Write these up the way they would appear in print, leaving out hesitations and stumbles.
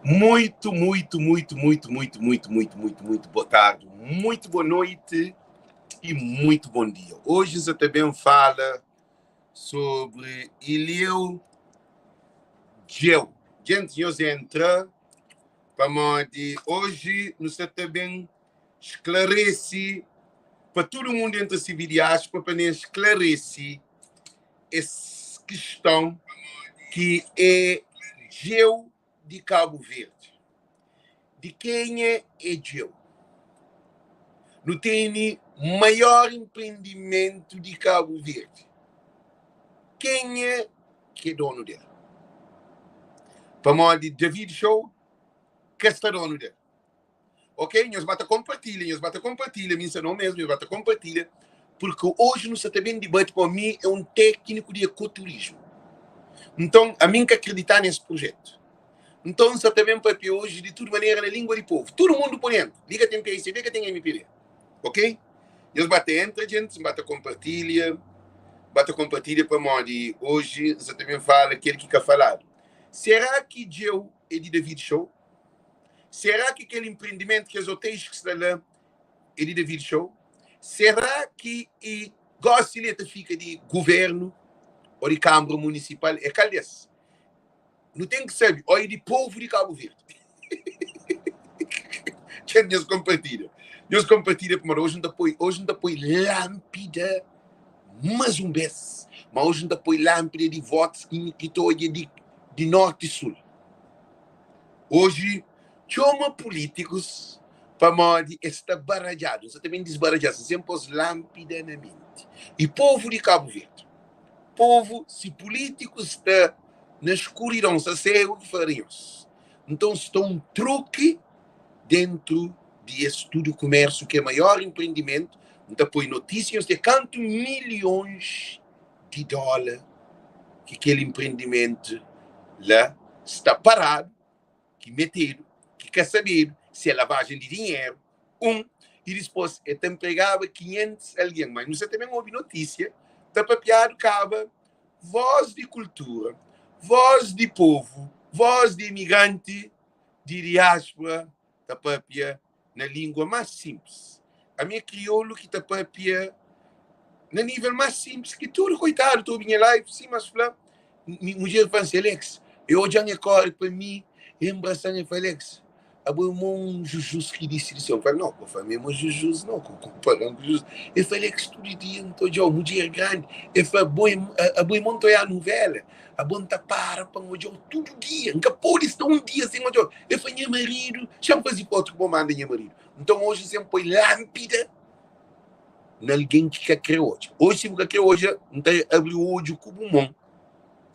Muito, muito, muito, muito, muito, muito, muito, muito, muito boa tarde, muito boa noite e muito bom dia. Hoje você também fala sobre Ilhéu Djeu. Gente, nós entra pamodi hoje nós também esclarece para todo mundo entra se diáspora para nem esclarece essa questão que é Djeu di Cabo Verde. Di kenha é Djeu? Nu tene maior empreendimentu di Cabo Verde. Kenha ki é donu del? Pamodi David Show ka sta donu del. Ok, nhos ba ta konpartilha, nhos ba ta konpartilha, mi nsa nau mesmu, nhos ba ta konpartilha, purki oji nu sa ta ben dibati, pamodi mi é un tékniku di ekoturismu. Nton, ami N ka kridita nes prujetu. Nton, N sa ta ben papia oji di tudu manera na língua di povu. Tudu mundu pode entra. Li ka ten PICB, ka ten MPD. Ok? Nhos ba ta entra, djentis, N ba ta konpartilha, ba ta konpartilha pamodi oji N sa ta ben fala kel ki ka faladu. Será ki Djeu é di David Show? Será ki kel empreendimentu, kes hotéis ki sta la é di David Show? Será ki e gosi li e ta fika di governu ou di Kambra Munisipal? É kal des? Nu ten ki sabe, ou é di povu di Kabu Verdi? Txeu nhos konpartilha. Nhos konpartilha pamodi oji N ta poi, oji N ta poi lánpida más un bês, ma oji N ta poi lánpida di votos ki ki ta odja di di norti sul. Oji txoma pulítikus pamodi es sta baradjadu. N sa ta ben disbaradja-s, N sen pô-s lánpida na menti. I povu di Kabu Verdi, povu, si pulítikus sta na skuridon, sta ségu ki fla nhos. Nton sta un truki dentu di es tudu kumérsiu ki é maior enprendimentu. N ta poi notísia nhos ten kantu milhons di dóla ki kel enprendimentu la sta paradu, ki metedu, ki ka sabedu si é lavajen di dinheru, un, i dispôs el ta npregaba 500 algen. Mas nu sa ta ben obi notísia ta papiadu kaba vós di kultura, vós di povu, vós di imigranti di diáspora ta papia na lingua más sinplis. Ami é kriolu ki ta papia na nível más sinplis ki tudu koitadu ta obi nha live, sima es fla, mudjer fla-m si, Alex, e odja-m e kóre pa mi, e nbrasa-m e fla, Alex, abo é mó un jujus ki disi di séu. N fla, nau, ka fla mi é mó jujus nau, ka konpara-m ku jujus. E fla, Alex, tudu dia N ta odja-u, mudjer grandi, e fla, abo é, abo é mó N ta oiá nuvéla, abo N ta para pa N odja-u tudu dia, N ka pode sta un dia sen odja-u. E fla, Nha maridu, xa-m faze fotu ku bo, manda nha maridu. Nton, oji N sen poi lánpida na algen ki ka kre odja. Oji, si bu ka kre odja, N ta abri odju ku bu mon.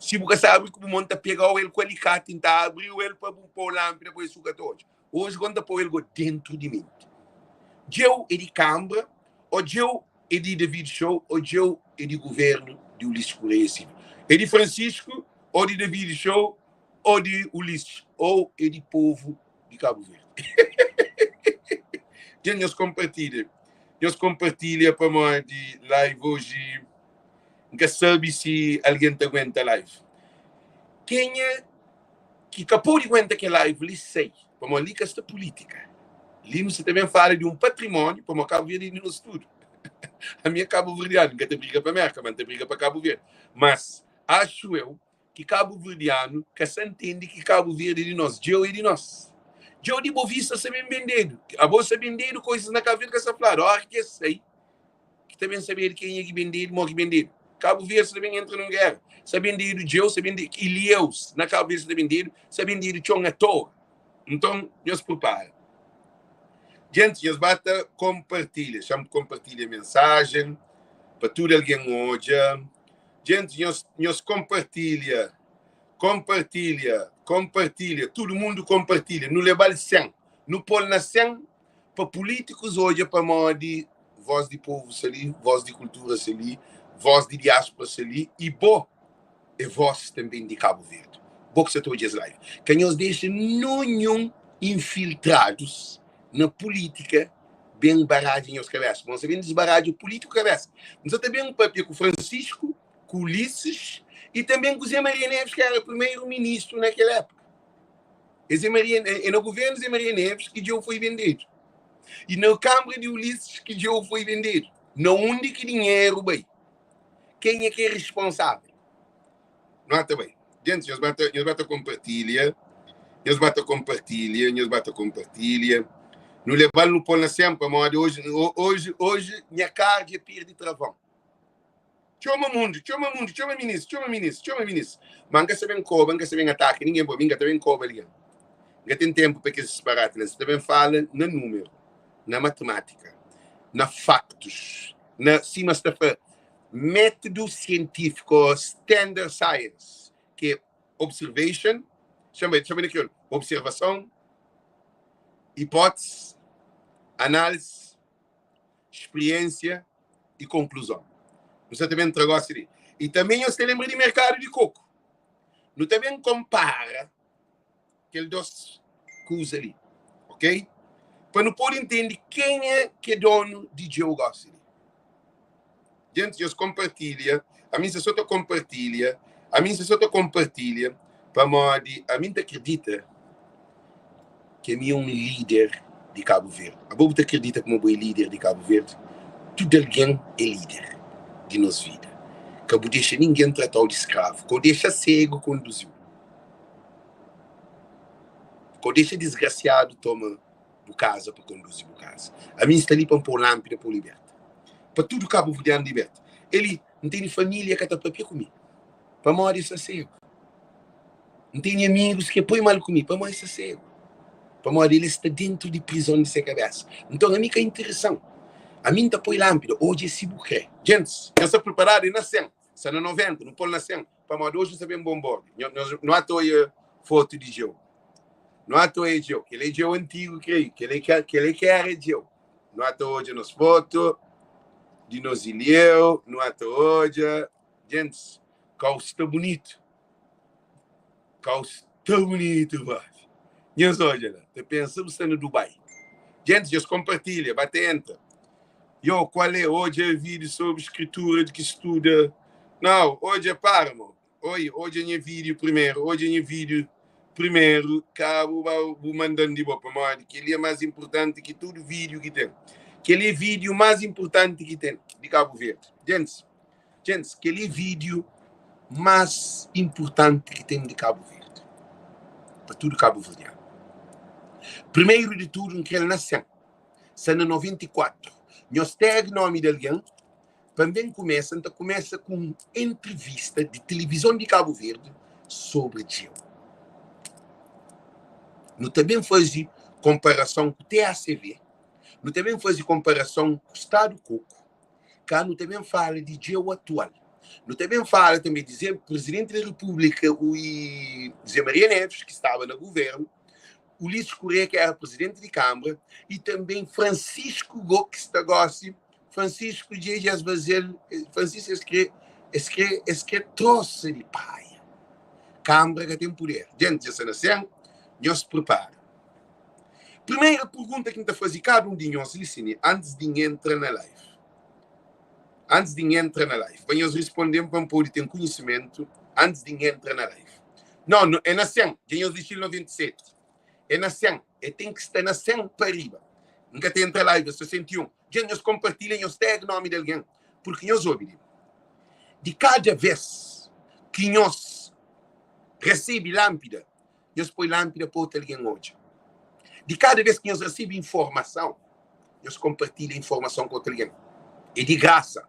Si bu ka sa abri ku bu mon, N ta pega-u el ku alikati, N ta abri-u el pa bu pô lánpida pa es ku ka ta odja. Oji go N ta pô el go dentru di menti. Djeu é di kanbra, ô djeu é di David Show, ô djeu é di guvernu di Ulisses Correia Silva. É di Francisco, ô di David Show, ô di Ulisses, ô é di povu di Kabu Verdi. Dja nhos konpartilha. Nhos konpartilha pamodi live oji N ka sabe si algen ta aguenta live. Kenha ki ka pode aguenta kel live li sai, pamodi li ka sta pulítika. Li nu sta ta ben fala di un patrimóniu, pamodi Kabu Verdi é di nos tudu. Ami é kabuverdianu, N ka ta briga pa Merka, ma N ta briga pa Kabu Verdi. Mas, axu eu ki kabuverdianu ka sa ntende ki Kabu Verdi é di nos, djeu é di nos. Djeu di Bovista sa ben bendedu. Abo sa bendedu koisas na Kabu Verdi ka sa fladu. Ora ki es sai, ki ta ben sabedu kenha ki bendedu, mo ki bendedu. Kabu Verdi sa ben entra nun gera. Sa bendedu djeu, sa bendedu ilhéus na Kabu Verdi sa bendedu, sa bendedu txon atoa. Nton, nhos pripara. Djentis, nhos ba ta konpartilha. Xa-m konpartilha mensajen pa tudu algen odja. Djentis, nhos, nhos konpartilha, konpartilha, konpartilha, tudu mundu konpartilha. Nu leba-l 100, nu pô-l na 100 pa pulítikus odja pamodi vós di povu sta li, vós di kultura sta li, vós di diáspora sta li i bo é vós tanben di Kabu Verdi. Bo ki sta ta odja es live. Ka nhos dexa nunhun infiltradus na pulítika ben baradja nhos kabésa. Bon, sa ben disbaradja pulítiku kabésa. N sa ta ben papia ku Francisco, ku Ulisses e tanben ku Zé Maria Neves, ki éra primeru ministru na kel épuka. É Zé Maria, é na governo Zé Maria Neves ki Djeu foi vendedu. E na Câmara de Ulisses ki Djeu foi vendedu. Na undi ki dinheru bai? Kenha ki é responsável? Nota bai. Gentis, nhos ba ta, nhos ba ta kompartilha, nhos ba ta kompartilha, nhos ba ta kompartilha. Nu lebal nu pol na 100 pamodi oji, oji, oji nha kar dja pirdi travon. Txoma mundu, txoma mundu, txoma minis, txoma minis, txoma minis. Ma N ka sa ben koba, N ka sa ben ataka ningen, bo mi N ka ta ben koba algen. N ka ten tenpu pa kes disparati la. N sa ta ben fala na numeru, na matematika, na faktus, na sima sta fla método sientífiku ô standard science, ki é observation, txoma, txoma na kriolu, observason, hipótese, análise, spriensia i konkluzon. Nu sta ta ben tra gosi li. I tanbe nhos ta lenbra di merkadu di koku. Nu ta ben konpara kel dos kuza li, ok? Pa nu pode intende kenha ki é donu di Djeu gosi li. Gentis, nhos konpartilha. Ami N sta so ta konpartilha. Ami N sta so ta konpartilha pamodi ami N ta kridita ki ami é un líder di Kabu Verdi. Abo bu ta kridita kuma bo é líder di Kabu Verdi? Tudu algen é líder di nos vida. Ka bu dexa ningen trata-u di skravu. Ka bu dexa segu konduzi-u. Ka bu dexa disgrasiadu toma bu kaza pa konduzi bu kaza. Ami N sta li pa N pô lánpida pa bu liberta. Pa tudu kabuverdianu liberta. Eli, N tene família ka ta papia ku mi pamodi es sta segu. N tene amigus ki poi mal ku mi pamodi es sta segu. Pamodi el sta dentu di prizon di se kabesa. Nton, ami ka interesan. Ami N ta poi lánpida. Odja si bu kre. Gentis, nhos sta priparadu? É na 100. Sta na 90, nu pô-l na 100. Pamodi oji nu sta ben bonbordi. Nhos, nu ata oia fotu di Djeu. Nu ata oia Djeu. Kel-li é Djeu antigu, krei. Kel-li kel-li ki éra Djeu. Nu ata odja nos fotu di nos ilheu. Nu ata odja. Gentis, kau sta bunitu. Kau sta bunitu, bafi. Nhos odja la. Ta pensa bu sta na Dubai. Gentis, nhos konpartilha. Ba ta entra. Yo, kual é? Odja vídeo sobre escritura de ki studa. Não, odja para, mo. Oi, odja nha vídeo primeiro, odja nha vídeo primeiro, ka bu ba bu mandan di bo pamodi kel-li é mais importante ki tudo vídeo ki ten. Kel-li é vídeo mais importante ki ten di Cabo Verde. Gents, gents, kel-li é vídeo mais importante ki ten di Cabo Verde. Pa tudo cabo verdiano. Primeiro de tudo, N kre-l na 100. Sta na 94. Nhos tag nomi di algen pa N ben kumesa. N ta kumesa ku un entrevista di tilivizon di Kabu Verdi sobri Djeu. Nu ta ben faze konparason ku TACV, nu ta ben faze konparason ku Stadu Koku, ka nu ta ben fala di Djeu atual. Nu ta ben fala tanbe di Zé, Presidenti di Repúblika, Zé Maria Neves, ki staba na guvernu, Ulisses Correia, ki éra prezidenti di Kanbra, i tanben Francisco Go, ki sta gósi, Francisco dja dja es faze-l, Francisco es kre, es kre, es kre trosa di paia. Kanbra ka ten puder. Djenti dja sta na 100, nhos pripara. Primeira pergunta ki N ta faze kada un di nhos li sini, antis di N entra na live, antis di N entra na live, pa nhos responde-m pa N pode ten konhisimentu antis di N entra na live. Não, no, é na 100. Dja nhos dixi-l 97. É na 100. É ten ki sta na 100 pa riba. N ka ta entra live, sta 101. Dja nhos kompartilha, nhos tag nomi di algen. Purki nhos obi li. Di kada vez ki nhos resebe lánpida, nhos poi lánpida pa otu algen odja. Di kada vez ki nhos resebe informason, nhos kompartilha informason ku otu algen. É di grasa.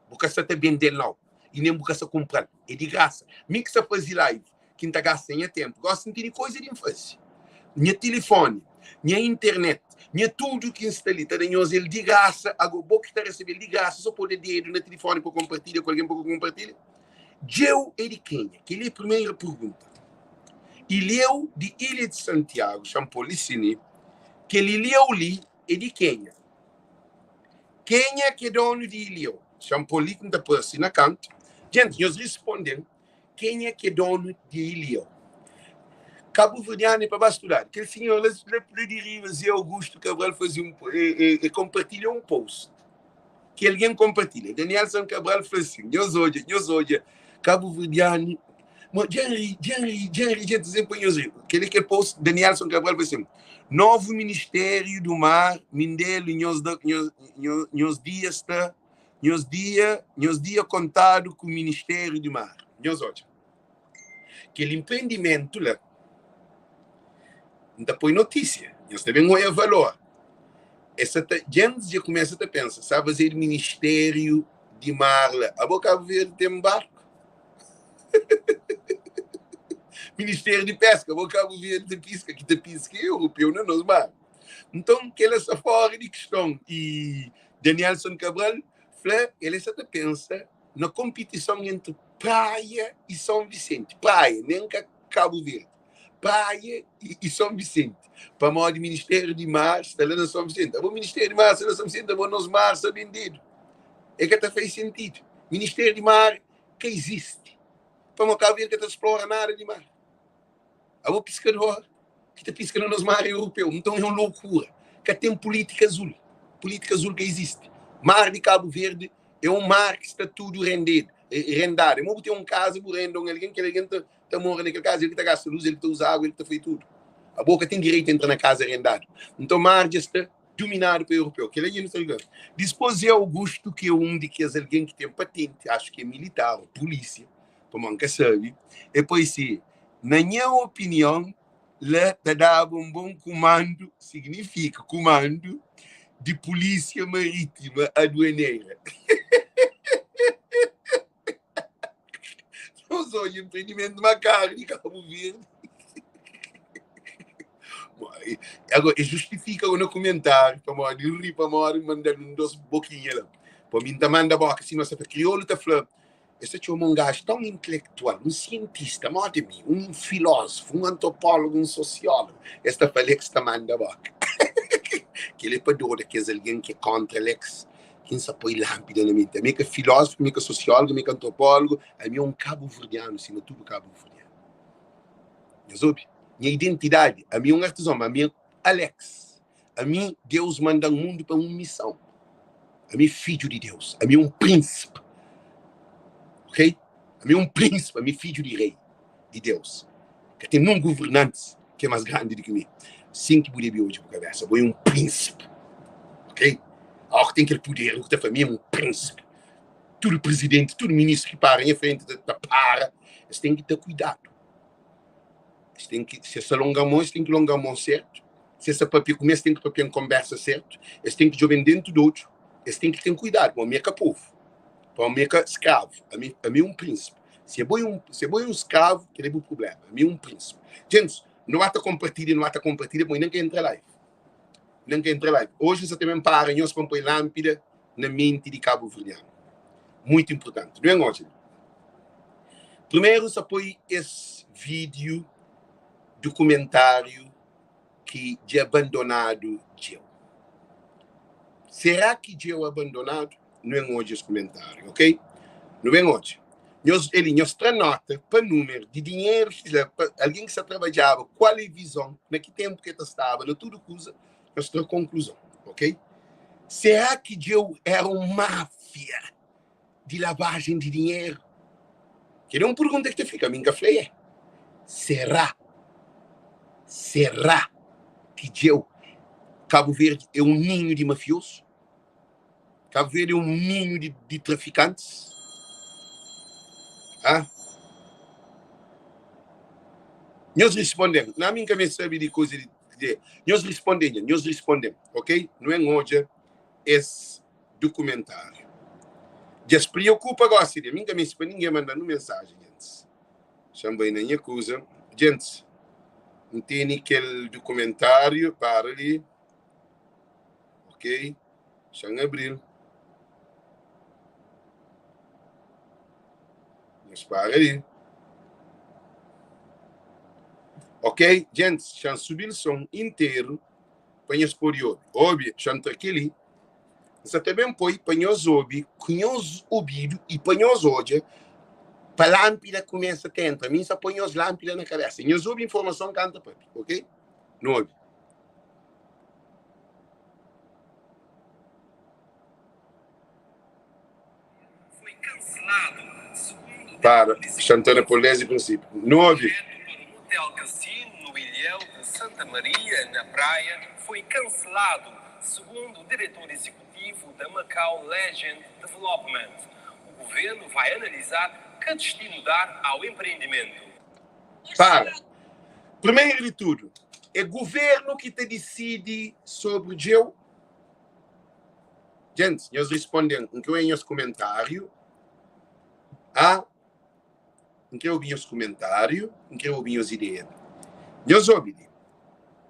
Bu ka sta ta bende-l nau i nen bu ka sta kunpra-l. É di grasa. Mi ki sta faze live, ki N ta gasta nha ténpu, gósi N tene koza di N faze. Nha tilifóni, nha internet, nha tudu ki N sta li ta da nhos el di grasa. Ago, bo ki ta resebe-l di grasa, sô pô da dedu na tilifóni pa konpartilha ku algen pa bu konpartilha. Djeu é di kenha? Kel-li é primeira pergunta. Ilhéu di Ilha di Santiagu, xa N pô li si-ni, kel ilhéu li é di kenha? Kenha ki é donu di Ilieu? Xa-m pô li ki N ta parse na kantu. Djenti, nhos risponde-m, kenha ki é donu di Ilieu? Kabuverdianu é pa ba studadu. Kel sinhor la, la di riba, Zé Augusto Cabral, faze un, e, e, e konpartilha un post ki algen konpartilha. Danielson Cabral fla sin, nhos odja, nhos odja, kabuverdianu. Ma dja N ri, dja N ri, dja N ri, dja N ta pa nhos ri. Kel-li kel post Danielson Cabral fla sin, Novu Ministériu do Mar, Mindelo, nhos da, nhos, nhos, nhos dia sta, nhos dia, nhos dia kontadu ku Ministériu di Mar. Nhos odja. Kel empreendimentu la, N ta poi notísia, nhos ta ben oia valor. Es sa ta, djentis dja kumesa ta pensa, sa fazedu Ministériu di Mar la. Abo Kabu Verdi ten barku? Ministério de Pesca, bo Cabo Verde ta pisca, ki ta pisca é europeu na nos mar. Nton, kel-la sta fora di kiston. E Danielson Cabral fla, el sa ta pensa na konpitison entri Praia e São Vicente. Praia, nen ka Cabo Verde. Praia e São Vicente. Pamodi Ministério di Mar sta la na São Vicente. Abo Ministério di Mar sta na São Vicente, abo nos mar sta bendedu. É ka ta faz sentidu. Ministério di Mar ka izisti. Pamodi Kabu Verdi ka ta splora nada di mar. Abo piskador ki ta piska na nos mar europeu. Nton é un lokura. Ka ten pulítika azul. Pulítika azul ka izisti. Mar di Kabu Verdi é un mar ki sta tudu rendedu, rendadu. É mo bu ten un kaza, bu renda un algen, kel algen ta ta mora na kel kaza, el ki ta gasta lus, el ki ta uza agu, el ki ta fai tudu. Abo ka ten direitu entra na kaza rendadu. Nton mar dja sta duminadu pa europeu. Kel-la dja nu sta ligadu. Dispôs Zé Augustu, ki é un di kes algen ki ten patenti, axu ki é militar ô pulísia, pamodi N ka sabe, el poi si, Na nha opinion, la ta daba un bon kumandu, signifika kumandu, di pulísia marítima aduaneira. Nos odja empreendimentu ma karu di Kabu Verdi. Agora, e justifika na kumentáriu pamodi N ri pamodi N manda-l un dos bokinha la. Pa mi N ta manda boka sima sa fla. Kriolu ta fla, es ta txoma un gaju tãu intelektual, un sientista modi mi, un filózufu, un antropólogu, un sosiólogu, es ta fla Alex ta manda boka. Kel-li é pa doda kes algen ki é kóntra Alex. Ki N sa poi lánpida na menti. Ami é ka filózufu, ami é ka sosiólogu, ami é ka antropólogu, ami é un kabuverdianu sima tudu kabuverdianu. Nhos obi? Nha identidadi, ami é un artizon, ma ami é Alex. Ami, Deus manda-m mundu pa un misãu. Ami é fidju di Deus, ami é un prínsipi. Ok? Ami é un prínsipi, ami é fidju di rei di Deus. Ka ten nun governantis ki é más grandi di ki mi. Sin ki bu debe odja bu kabésa, bo é un prínsipi. Ok? Óras ki ten kel puder, bu ta fla, Mi é un prínsipi. Tudu prizidenti, tudu ministru ki para nha frenti ta para. Es ten ki ta kuidadu. Es ten ki, si es ta longa mon, es ten ki longa mon sértu. Si es ta papia ku mi, es ten ki papia-m konbérsa sértu. Es ten ki djobe-m déntu di odju. Es ten ki ten kuidadu, pamodi mi é ka povu, pamodi mi é ka skravu. Ami, ami é un prínsipi. Si abo é un, si abo é un skravu, kel-la é bu prubléma. Ami é un prínsipi. Gentis, nu ba ta konpartilha, nu ba ta konpartilha, pamodi nen ka entra live. Nen ka entra live. Oji N sa ta ben para nhos pa N poi lánpida na menti di kabuverdianu. Muitu inpurtanti. Nu ben odja li. Primeru N sa poi es vídiu dukumentáriu ki dja abandonadu Djeu. Será ki Djeu abandonadu? Nu ben odja es kumentáriu, ok? Nu ben odja. Nhos, eli, nhos tra nota pa númeru di dinheru ki la, pa algen ki sta trabadjaba, kual é vizon, na ki ténpu ki el ta staba, na tudu kuza, nhos tra konkluzon, ok? Será ki Djeu éra un máfia di lavajen di dinheru? Kel é un pergunta ki ta fika, mi N ka fla é. Será, será ki Djeu, Kabu Verdi é un ninhu di mafiozu? Kabu Verdi é un ninhu di, di trafikantis? Ah? Nhos responde-m. Na mi N ka meste sabe di kuza di, di nhos responde-m, nhos responde-m, ok? Nu en odja es dukumentáriu. Dja es preokupa gósi di mi. N ka meste pa ningen manda-m un mensajen, gentis. Xa-m bai na nha kuza. Gentis, N tene kel dukumentáriu, para li. Ok, xa-m abri-l. Nhos para li. Ok, gentis, xa-m subi-l son interu pa nhos pode obi. Obi, xa-m tra kel-li. N sa ta ben poi pa nhos obi ku nhos obidu i pa nhos odja pa lánpida kumesa ta entra. Mi N sa poi nhos lánpida na kabésa. Nhos obi informason kantu N ta papia, ok? Nu obi. Foi kanseladu, sugundu. Para, xa N torna pô-l désdi prinsípiu. Nu obi. Hotel Cassino no Ilhéu de Santa Maria, na Praia, foi cancelado, segundo o diretor executivo da Macau Legend Development. O governo vai analisar que destino dar ao empreendimento. Para. Primeiro de tudo, é governo ki ta disidi sobri djeu? Gentis, nhos risponde-m, N kre obi nhos kumentáriu. A N kre obi nhos kumentáriu, N kre obi nhos ideia. Nhos obi li.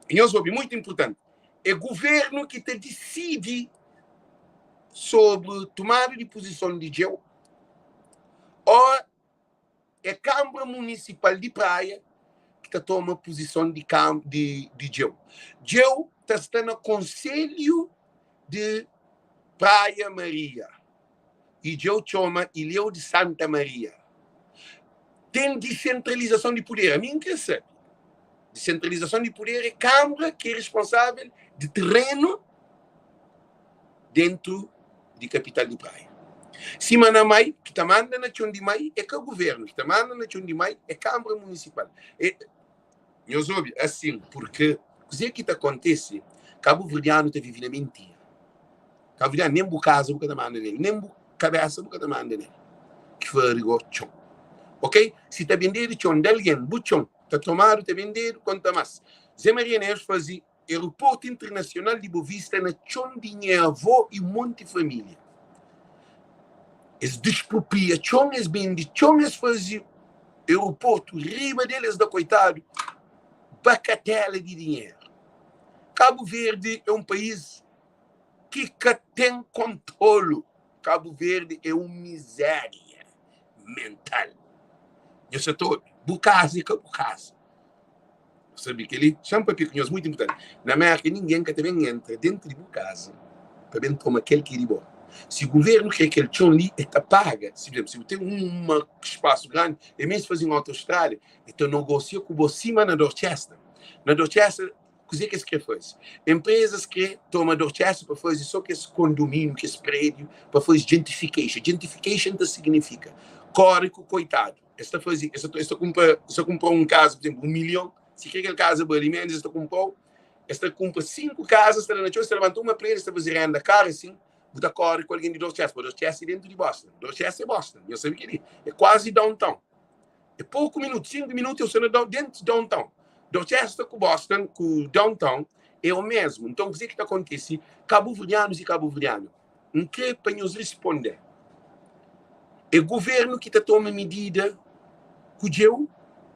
Nhos obi, muitu inpurtanti, é governu ki ta disidi sobri tumada di puzison di djeu ô é Kanbra Munisipal di Praia ki ta toma puzison di di di djeu. Djeu ta sta na Konselhu di Praia Maria i djeu txoma Ilhéu di Santa Maria. Ten disentralizason di puder. Ami N kre sabe. Disentralizason di puder é Kanbra ki é responsável di terenu dentu di kapital di Praia. Sima na Mai, ki ta manda na txon di Mai é ka guvernu, ki ta manda na txon di Mai é Kanbra Munisipal. E, nhos obi, asin, purke kuze ki ta kontese, kabuverdianu ta vive na mintira. Kabuverdianu, nen bu kaza bu ka ta manda nel, nen bu kabesa bu ka ta manda nel. Ki fari go txon. Ok? Si ta bendedu txon di algen, bu txon ta tomadu, ta bendedu, konta mas. Ze Maria Neves faze Aeroportu Internasional di Bovista na txon di nha avó i monti família. Es dispropria txon, es bende txon, es faze aeroportu riba del, es da koitadu bakatela di dinheru. Kabu Verdi é un país ki ka ten kontrolu. Kabu Verdi é un mizéria mental. Nhos sa ta obi? Bu kaza é ka bu kaza. Sabe kel-li? Xa-m papia ku nhos, mutu inpurtanti. Na Mérka, ningen ka ta ben entra déntu di bu kaza pa ben toma kel ki é di bo. Si guvérnu krê kel txon li, el ta paga. Si, pur izénplu, si bu ten un spasu grandi, el meste faze un autostrada, el ta nogôsia ku bo sima na Dorchester. Na Dorchester, kuzê ki es krê faze? Enprezas krê toma Dorchester pa faze sô kes kondomíniu, kes prédiu, pa faze gentrification. Gentrification ta signifika kóre ku koitadu. Es ta faze, es ta, es ta kunpra, es ta kunpra un kaza, pur izénplu, un milhon, si krê kel kaza bali ménus, es ta kunpra-u, es ta kunpra sinku kaza, es ta da na txon, es ta labanta uma predi, es ta faze renda karu, asin, bu ta kóre ku algen di Dorchester, pa Dorchester é déntu di Boston, Dorchester é Boston, nhos sabe kel-li, é kuazi downtown, é poku minutu, sinku minutu, eu sta na déntu downtown. Dorchester ku Boston, ku downtown, é o mésmu. Nton, kuzê ki ta kontise? Kabuverdianus i kabuverdiana, N krê pa nhos responde. É governu ki ta toma midida ku djeu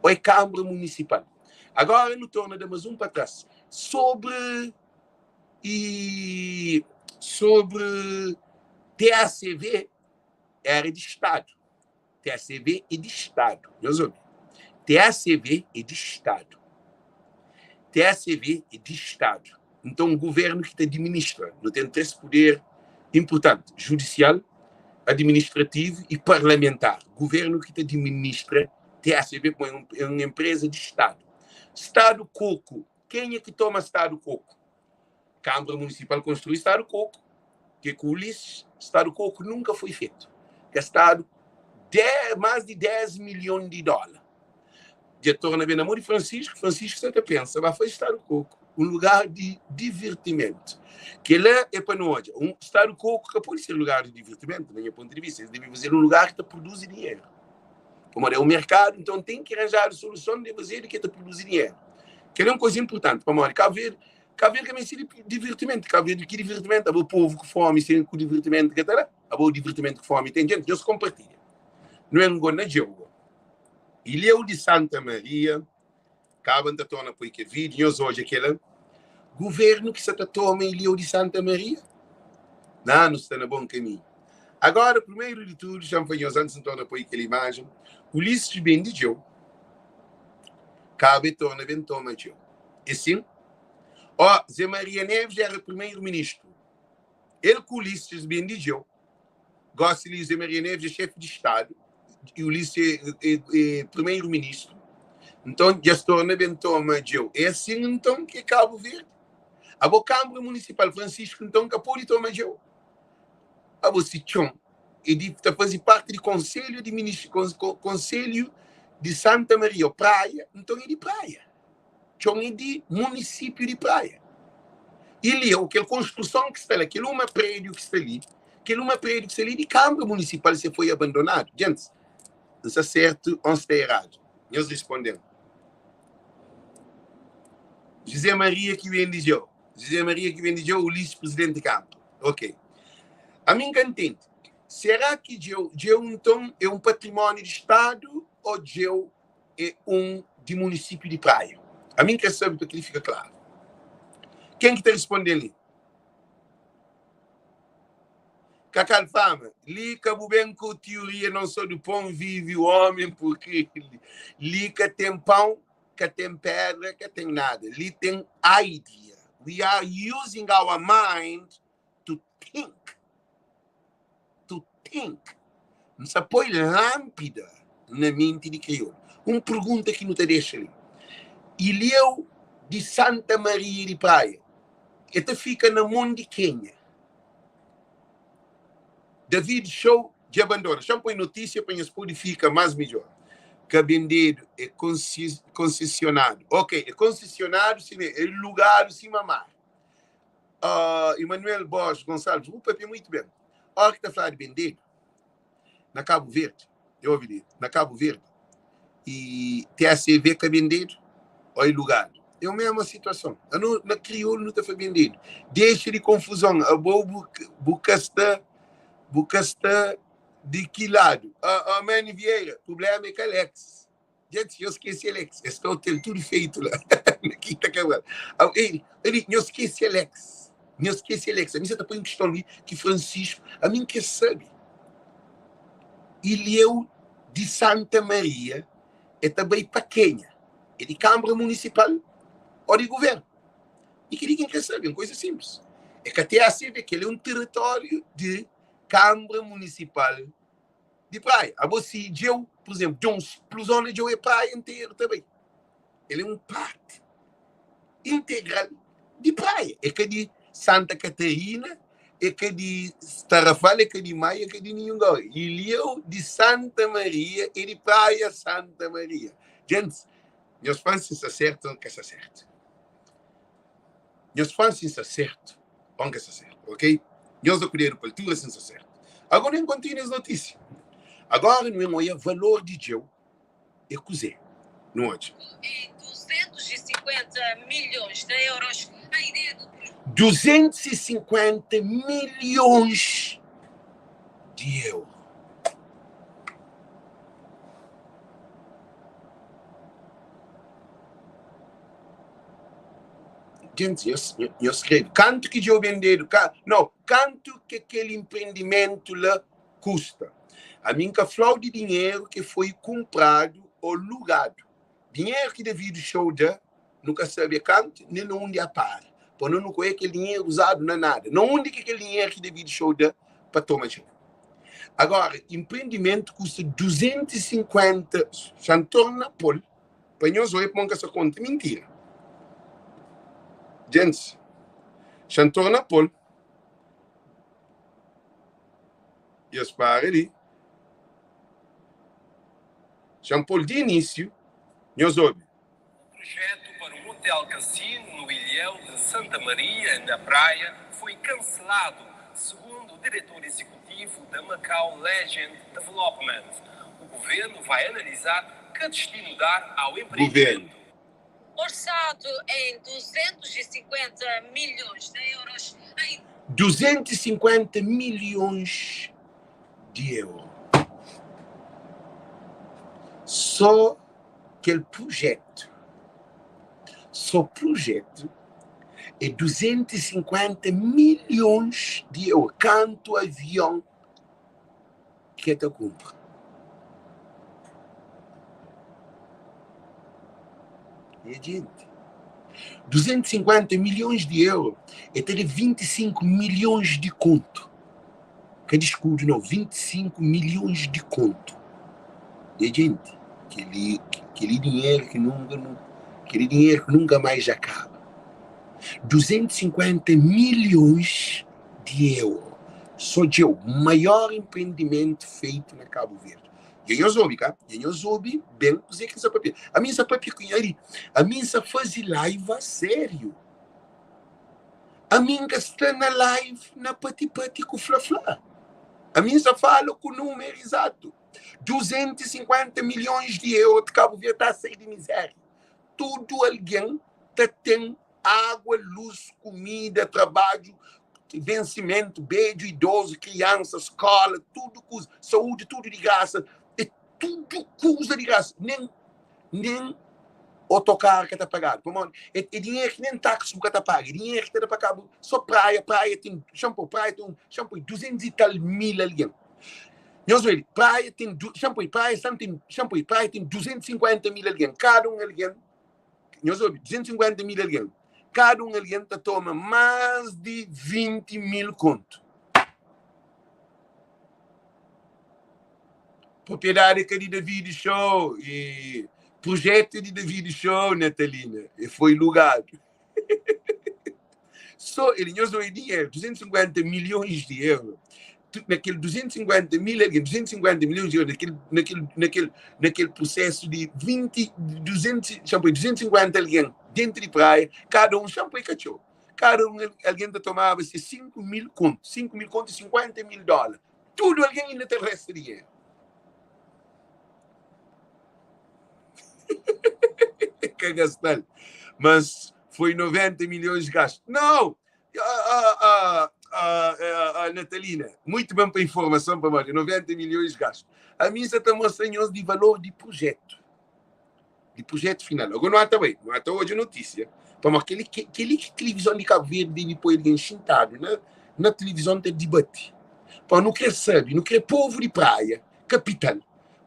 ô é kanbra munisipal? Agora nu torna da mas un pa tras sobri i sobri TACV era di stadu. TACV é di stadu. Nhos obi. TACV é di stadu. TACV é di stadu. Nton, governu ki ta adiministra. Nu ten 3 puder inpurtanti, judisial, adiministrativu i parlamentar. Governu ki ta adiministra TACV pamodi é un enpreza di stadu. Stadu Koku, kenha ki toma Stadu Koku? Kanbra Munisipal konstrui Stadu Koku, ke ku Ulisses, Stadu Koku nunka foi fetu. Gastadu más di 10 milhon di dóla. Dja torna ben na mô di Francisco, Francisco sa ta pensa ba faze Stadu Koku un lugar di divirtimentu. Kel-la é pa nu odja. Un Stadu Koku ka pode ser lugar di divirtimentu, na nha pontu di vista. Es debe faze-l un lugar ki ta produzi dinheru. Pamodi é un merkadu, nton ten ki ranjadu soluson di fazedu ki ta produzi dinheru. Kel-la é un kuza inpurtanti, pamodi Kabu Verdi, Kabu Verdi ka meste di divirtimentu. Kabu Verdi ki divirtimentu? Abo povu ku fomi sen ku divirtimentu ka ta da. Abo divirtimentu ku fomi ten. Djenti, nhos konpartilha. Nu engona djeu go. Ilhéu di Santa Maria, kaba N ta torna poi kel vídiu, nhos odja kela. Guvernu ki sa ta toma Ilhéu di Santa Maria? Na, nu sta na bon kaminhu. Agora, primeru di tudu, xa-m fla nhos, antis N torna poi kel imajen, Ulisses ben di djeu, kaba e torna ben toma djeu. É sin? Ó, Zé Maria Neves era primeru-ministru. El ku Ulisses ben di djeu. Gósi li Zé Maria Neves é xefi di Stadu i Ulisses é, é, é primeru-ministru. Nton, dja es torna ben toma djeu. É asin, nton, ki é Kabu Verdi. Abo Kanbra Munisipal Francisco, nton, ka pode toma djeu. Abo si txon. é di ta faze parti di konselhu di konselhu di Santa Maria ô Praia, nton é di Praia. Txon é di munisípiu di Praia. I li, ô kel konstruson ki sta la, kel uma prédiu ki sta li, kel uma prédiu ki sta li é di Kanbra Munisipal, se foi abandonadu. Djentis, N sta sertu ô N sta eradu? Nhos risponde-m. José Maria ki ben di Djeu. José Maria ki ben di Djeu, Ulisses, presidenti di Kanbra. Ok. Ami N ka ntende. Será ki Djeu, Djeu nton é un patrimóniu di Stadu ô Djeu é un di munisípiu di Praia? Ami N kre sabe pa kel-li fika klaru. Ken ki ta risponde-m li? Kaka Alfama, li ka bu ben ku tioria não só do pão vive o homem porque li ka ten pão, ka ten pedra, ka ten nada. Li ten idea. We are using our mind to think. To think. N sa poi lánpida na menti di kriolu. Un pergunta ki nu ta dexa li. Ilhéu di Santa Maria di Praia, e ta fika na mon di kenha? David Show dja bandona. Xa-m poi notísia pa nhos pode fika más midjór. Ka bendedu, é konsesionadu. Ok, é konsesionadu sima é lugadu sima mar. Uh, Emanuel Borges Gonçalves, bu papia muito bem. Ora ki ta fladu bendedu na Cabo Verde, eu ouvi li, na Cabo Verde, e TACV ka bendedu ou é lugadu? É a mesma situação. Ano, na crioulo nu ta fla bendedu. Deixa de confusão. Abo bu, bu ka sta, bu ka sta de ki lado? Ah, ah, Manny Vieira, problema é ka Alex. Gente, nhos skese Alex. Es sta hotel tudo feito lá. Na Quinta Cabral. Ah, ei, ele, nhos skese Alex. Nhos skese Alex. A mim você tá põe questão ali que Francisco, a mim que sabe. Ilhéu de Santa Maria é também para Quênia. É de Câmara Municipal ou de governo. E que ninguém quer saber, é uma coisa simples. É que até a CV, que ele é um território de Câmara Municipal di praia. Abo si djeu, por exemplo, dja un spluzon na djeu é praia interu ta bai. El é un parti integral di praia. É ka di Santa Catarina, é ka di Tarrafal, é ka di Maia, é ka di ninhun gau. Ilhéu di Santa Maria é di praia Santa Maria. Gentis, nhos fla-m si N sta sertu ô N ka sta sertu. Nhos fla-m si N sta sertu ô N ka sta sertu, ok? Nhos da ku dedu pa altura si N sta sertu. Agora nu ben kontinua es notisia. Agora nu ben oia valor di Djeu é kuzê. Nu odja. Em 250 milhões de euros, a ideia do 250 milhões de euro. Gentis, nhos, nhos skrebe. Kantu ki dja bendedu ka, no, kantu ki kel empreendimentu la kusta? Ami N ka fla-u di dinheru ki foi kunpradu ô lugadu. Dinheru ki David Show da, nu ka sabe kantu, nen na undi a para. Pa no nu ka oia kel dinheru uzadu na nada. Na undi ki kel dinheru ki David Show da pa toma txeu? Agora, empreendimentu kusta 250, xa N torna pô-l. Pa nhos oia pamo N ka sa konta mintira. Djentis, xa N torna pol. Nhos para li. Xa N pol di inísiu, nhos obi. O projeto para um hotel cassino no Ilhéu de Santa Maria, na Praia, foi cancelado, segundo o diretor executivo da Macau Legend Development. O governo vai analisar que destino dar ao Governo. empreendimento. Orçado em 250 milhões de euros, a 250 milhões de euro. Só kel projeto, só projeto é 250 milhões de euro. Kantu avion ki el ta kunpra? Nha jenti, 250 milhões di euro é ta da 25 milhões di kontu. Ka di skudu nau, 25 milhões di kontu. Nha jenti, kel-li kel-li dinheru ki nunka nu kel-li dinheru ki nunka mais dja kaba. 250 milhões di euro. Sô djeu, maior empreendimentu feitu na Kabu Verdi. Dja nhos obi, ka? Dja nhos obi ben kuzê ki N sa papia. Ami N sa papia ku nhos, ami N sa faze live a sériu. Ami N ka sta na live na pati-pati ku fla-fla. Ami N sa fala ku númeru izatu. 250 milhões di euro di Kabu Verdi ta sai di mizéria. Tudu algen ta ten água, lus, kumida, trabadju, vensimentu, bedju, idozu, kriansa, skóla, tudu kuza, saúdi, tudu di grasa, é tudu kuza di grasa, nen nen otokaru ka ta pagadu, pamodi é é dinheru ki nen taksi bu ka ta paga, é dinheru ki ta da pa kabu, sô praia, praia ten, xa-m poi, praia ten, xa-m poi, duzentus i tal mil algen. Nhos obi, praia ten, xa-m poi, praia san ten, xa-m poi, praia ten 250 mil algen, kada un algen Nhos obi, 250 mil algen, kada un algen ta toma más di 20 mil kontu. Propriedadi é ka di Davidi Show e projetu é di Davidi Show, Natalina, e foi lugadu. Só ele, nhos obi dinheru, 250 milhões di euro. Na kel 250 mil algen, 250 milhões di euro, na kel, na kel, na kel, na kel prosesu di 20, 200, xa poi, 250 algen dentu di praia, kada un, xa poi ka txeu, kada un algen ta tomaba se 5 mil kontu, 5 mil kontu, 50 mil dóla. Tudu algen inda ta resta dinheru. Ka gastal, mas foi 90 milhões gastu. Não! A, a, a, Natalina, muito bem para informação, para mais, 90 milhões gasto. A missa está mostrando de valor de projeto. De projeto final. Agora não há também, não há até hoje notícia. Para aquele que aquele que televisão de Cabo Verde deve pôr alguém chintado na, na televisão de debate. Para não querer saber, não querer povo de praia, capital.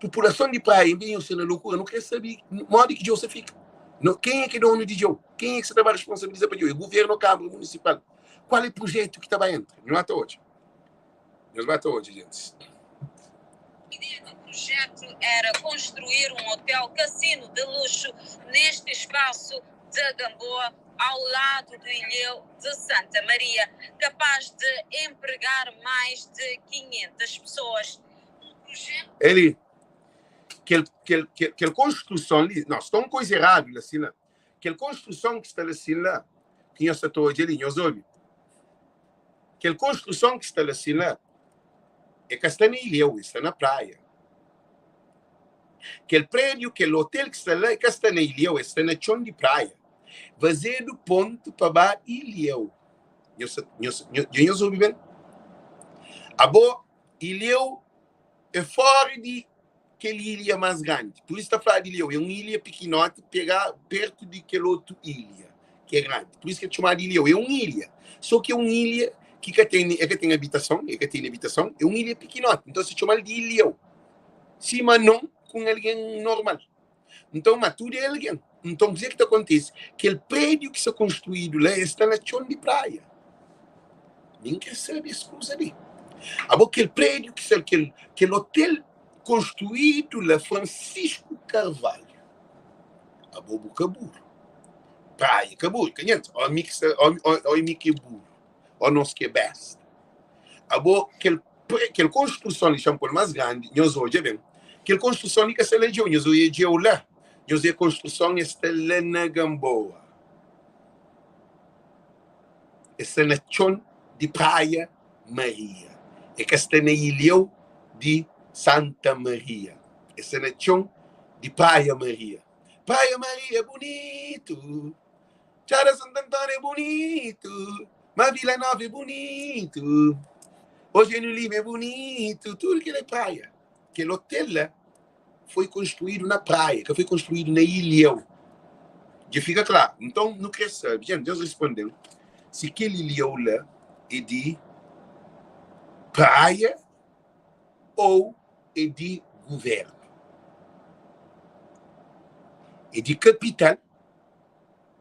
População de praia, em vez de ser na loucura, não quer saber modo que Deus fica. Não, quem é que é dono de Deus? Quem é que se vai responsabilizar para Deus? É governo ou Câmara Municipal? Qual é o projeto que está entra? Não até hoje. Não até hoje, gente. A ideia do projeto era construir um hotel cassino de luxo neste espaço da Gamboa, ao lado do Ilhéu de Santa Maria, capaz de empregar mais de 500 pessoas. Um projeto. Ele, kel, kel, kel, kel konstruson li, não, sta un koisa eradu la si la. Kel konstruson ki sta la si la, ki nhos sta ta odja li, nhos obi. Kel konstruson ki sta la si la, e ka sta na ilhéu, e sta na praia. Kel prédiu, kel hotel ki sta la, e ka sta na ilhéu, e sta na txon di praia. Fazedu pontu pa ba ilhéu. Nhos, nhos, nhos, nhos obi ben? Abo, ilhéu é fora di kel ilha más grandi. Pur isu ta fladu di Ilhéu, é un ilha pikinoti pega pertu di kel otu ilha ki é grandi. Pur isu ki el txomadu Ilhéu. É un ilha, sô ki é un ilha ki ka ten, el ka ten abitason, el ka ten abitason, é un ilha pikinoti. Nton, se txoma-l di Ilhéu, sima non ku un algen normal. Nton, ma tudu é algen. Nton, kuzê ki ta kontise? Kel prédiu ki sta konstruídu la, el sta na txon di praia. Nin krê sabe es kuza li. Abo, kel prédiu ki sta, kel, kel otel konstruídu la, Francisco Carvalho. Abo bu ka buru. Praia ka buru, ka nhantis. Ó mi ki sta, ó, ó, ó mi ki é buru. Ó nos ki é besta. Abo, kel, kel konstruson li, xa-m pô-l más grandi, nhos odja ben. Kel konstruson li ka sta la djeu, nhos odja djeu la. Nhos odja konstruson, es sta la na Gamboa. Es sta na txon di Praia Maria. E ka sta na ilhéu di Santa Maria. Es sta na txon di Praia Maria. Praia Maria é bunitu. Txada Santo António é bunitu. Ma Vila Nova é bunitu. Eugênio Lima é bunitu. Tudu kel é praia. Kel hotel la foi konstruídu na praia, ka foi konstruídu na ilhéu. Dja fika klaru. Nton, nu krê sabe, dja Deus responde-m, si kel ilhéu la é di praia ô é di govérnu. É di kapital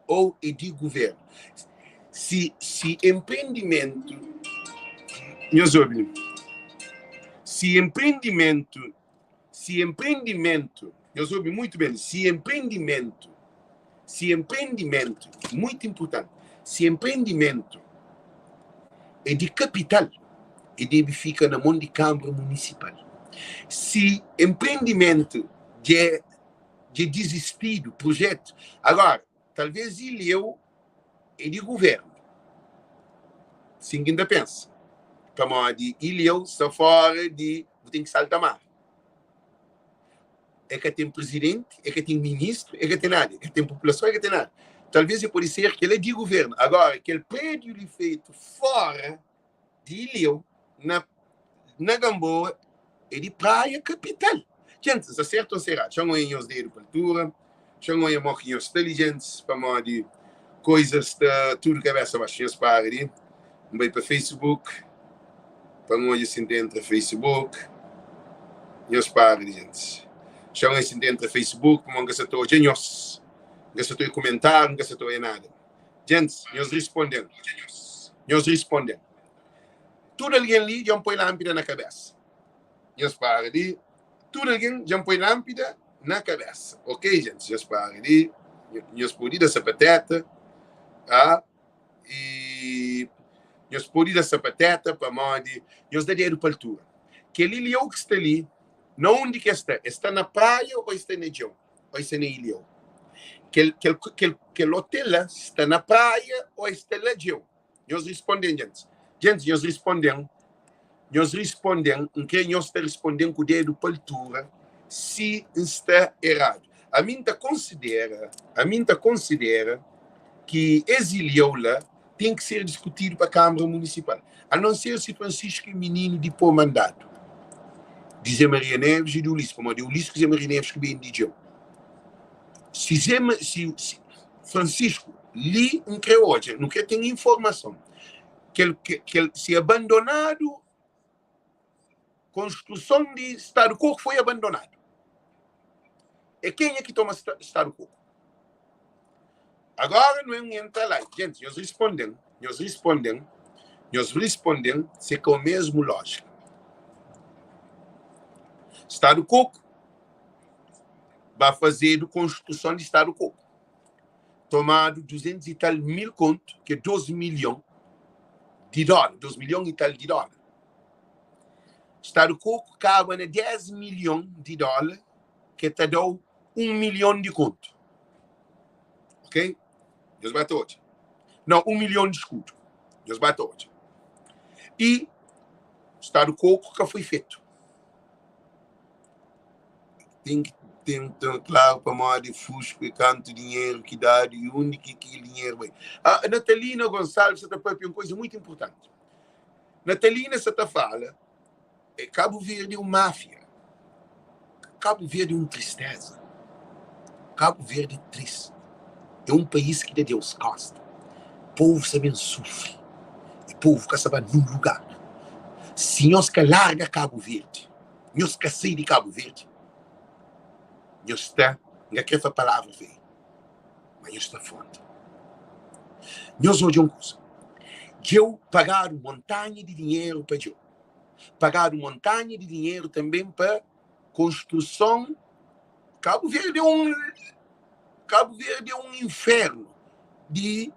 ô é di govérnu. Si, si enprendimentu, nhos obi-m, si enprendimentu Si enprendimentu, nhos obi muitu ben, si enprendimentu, si enprendimentu, muitu inpurtanti, si enprendimentu é di kapital, E debe fika na mon di Kanbra Munisipal. Si enprendimentu dja dja dizistidu, prujetu, agora, talvês ilheu é di guvernu. Sin ki N ta pensa. Pamodi ilheu sta fora di bu ten ki salta mar. E ka ten prizidenti, e ka ten ministru, e ka ten nada. E ka ten populason, e ka ten nada. Talvês e pode ser kel-la di guvernu. Agora, kel prédiu li fetu fora di Ilhéu, na na Gamboa, é di Praia kapital. Djentis, N sta sertu ô N sta eradu? Xa N oia nhos dedu pa altura, xa N oia mo ki nhos sta li, djentis, pamodi koizas sta tudu kabesa baxu. Nhos para di N bai pa Facebook pa N odja si N ta entra Facebook. Nhos para di djentis. Xa N oia si N ta entra Facebook pamodi N ka sa ta odja nhos. N ka sa ta oia kumentáriu, N ka sa ta oia nada. Djentis, nhos risponde-m. Nhos risponde-m. Tudu algen li dja N poi lánpida na kabésa. Nhos para di. Tudu algen dja N poi lánpida na kabésa. Ok, djentis, nhos para di. Nhos pode da sapatéta. Ah, i nhos pode da sapatéta pamodi nhos da dedu pa altura. Kel ilhéu ki sta li, na undi ki el sta? El sta na praia ô el sta na djeu? Ô el sta na ilhéu? Kel, kel, kel, kel otel la sta na praia ô el sta la djeu? Nhos risponde-m, djentis. Djentis, nhos risponde-m. Nhos risponde-m. N kre nhos ta risponde-m ku dedu pa altura si N sta eradu. Ami N ta konsidera, ami N ta konsidera ki es ilhéu la ten ki ser diskutidu pa Kanbra Munisipal. A non ser si Francisco é mininu di pô mandadu di Zé Maria Neves y di Ulisses, pamodi é Ulisses ku Zé Maria Neves ki ben di djeu. Si Zé, si, si Francisco, li N kre odja, nu kre ten informason, kel, kel, si abandonadu konstruson di Stadu Koku foi abandonadu. É kenha ki toma Stadu Koku? Agora nu entra la. Gente, nhos responden, nhos responden, nhos responden se é ka o mesmo lógica. Stadu Koku ba fazedu konstruson di Stadu Koku. Tomadu 200 e tal mil kontu, ki é 2 milhon di dólar, 2 milhon e tal di dólar. Stadu Koku kaba na 10 milhon di dólar, ke ta da-u 1 milhon di kontu. Ok? Nhos ba ta odja. Não, 1 milhon di skudu. Nhos ba ta odja. I Stadu Koku ka foi fetu. Ten ki ten ten klaru pamodi fusku e kantu dinheru ki dadu i undi ki kel dinheru bai. A Natalina Gonçalves sa ta papia un koisa muitu inpurtanti. Natalina sa ta fala é Cabo Verde é um máfia. Cabo Verde é um tristeza. Cabo Verde é triste. É um país ki da Deus costa. Povo sa ben sufri. E povo ka sa ba num lugar. Si nhos ka larga Cabo Verde, nhos ka sai di Cabo Verde, nhos sta, N ka kre fla palavra feio, ma nhos sta fronta. Nhos odja un kuza, djeu pagadu montanha di dinheru pa djeu. Pagadu montanha di dinheru tanben pa konstruson. Kabu Verdi é un Kabu Verdi é un infernu di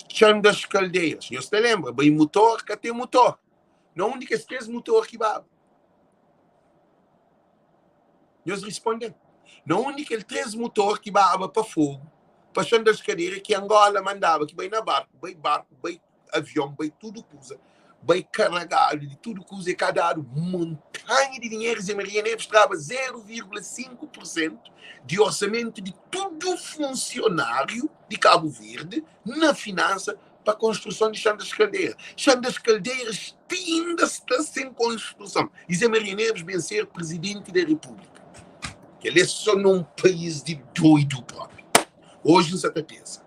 Txan das Kaldeiras. Nhos ta lenbra, bai mutor ka ten mutor. Na undi kes 3 mutor ki baba? Nhos risponde-m. Na undi kel 3 mutor ki baba pa Fogu, pa Txan das Kaldeiras, ki Angola mandaba, ki bai na barku, bai barku, bai avion, bai tudu kuza, bai karagadu di tudu kuza, e ka dadu montanha di dinheru. Zé Maria Neves traba 0,5 pur sentu di orsamentu di tudu funsionáriu di Kabu Verdi na finansa pa konstruson di Chã das Caldeiras. Chã das Caldeiras ti inda sta sen konstruson. E Zé Maria Neves ben ser Presidenti da Repúblika. Kel é só num país di doidu propi. Oji N sa ta pensa.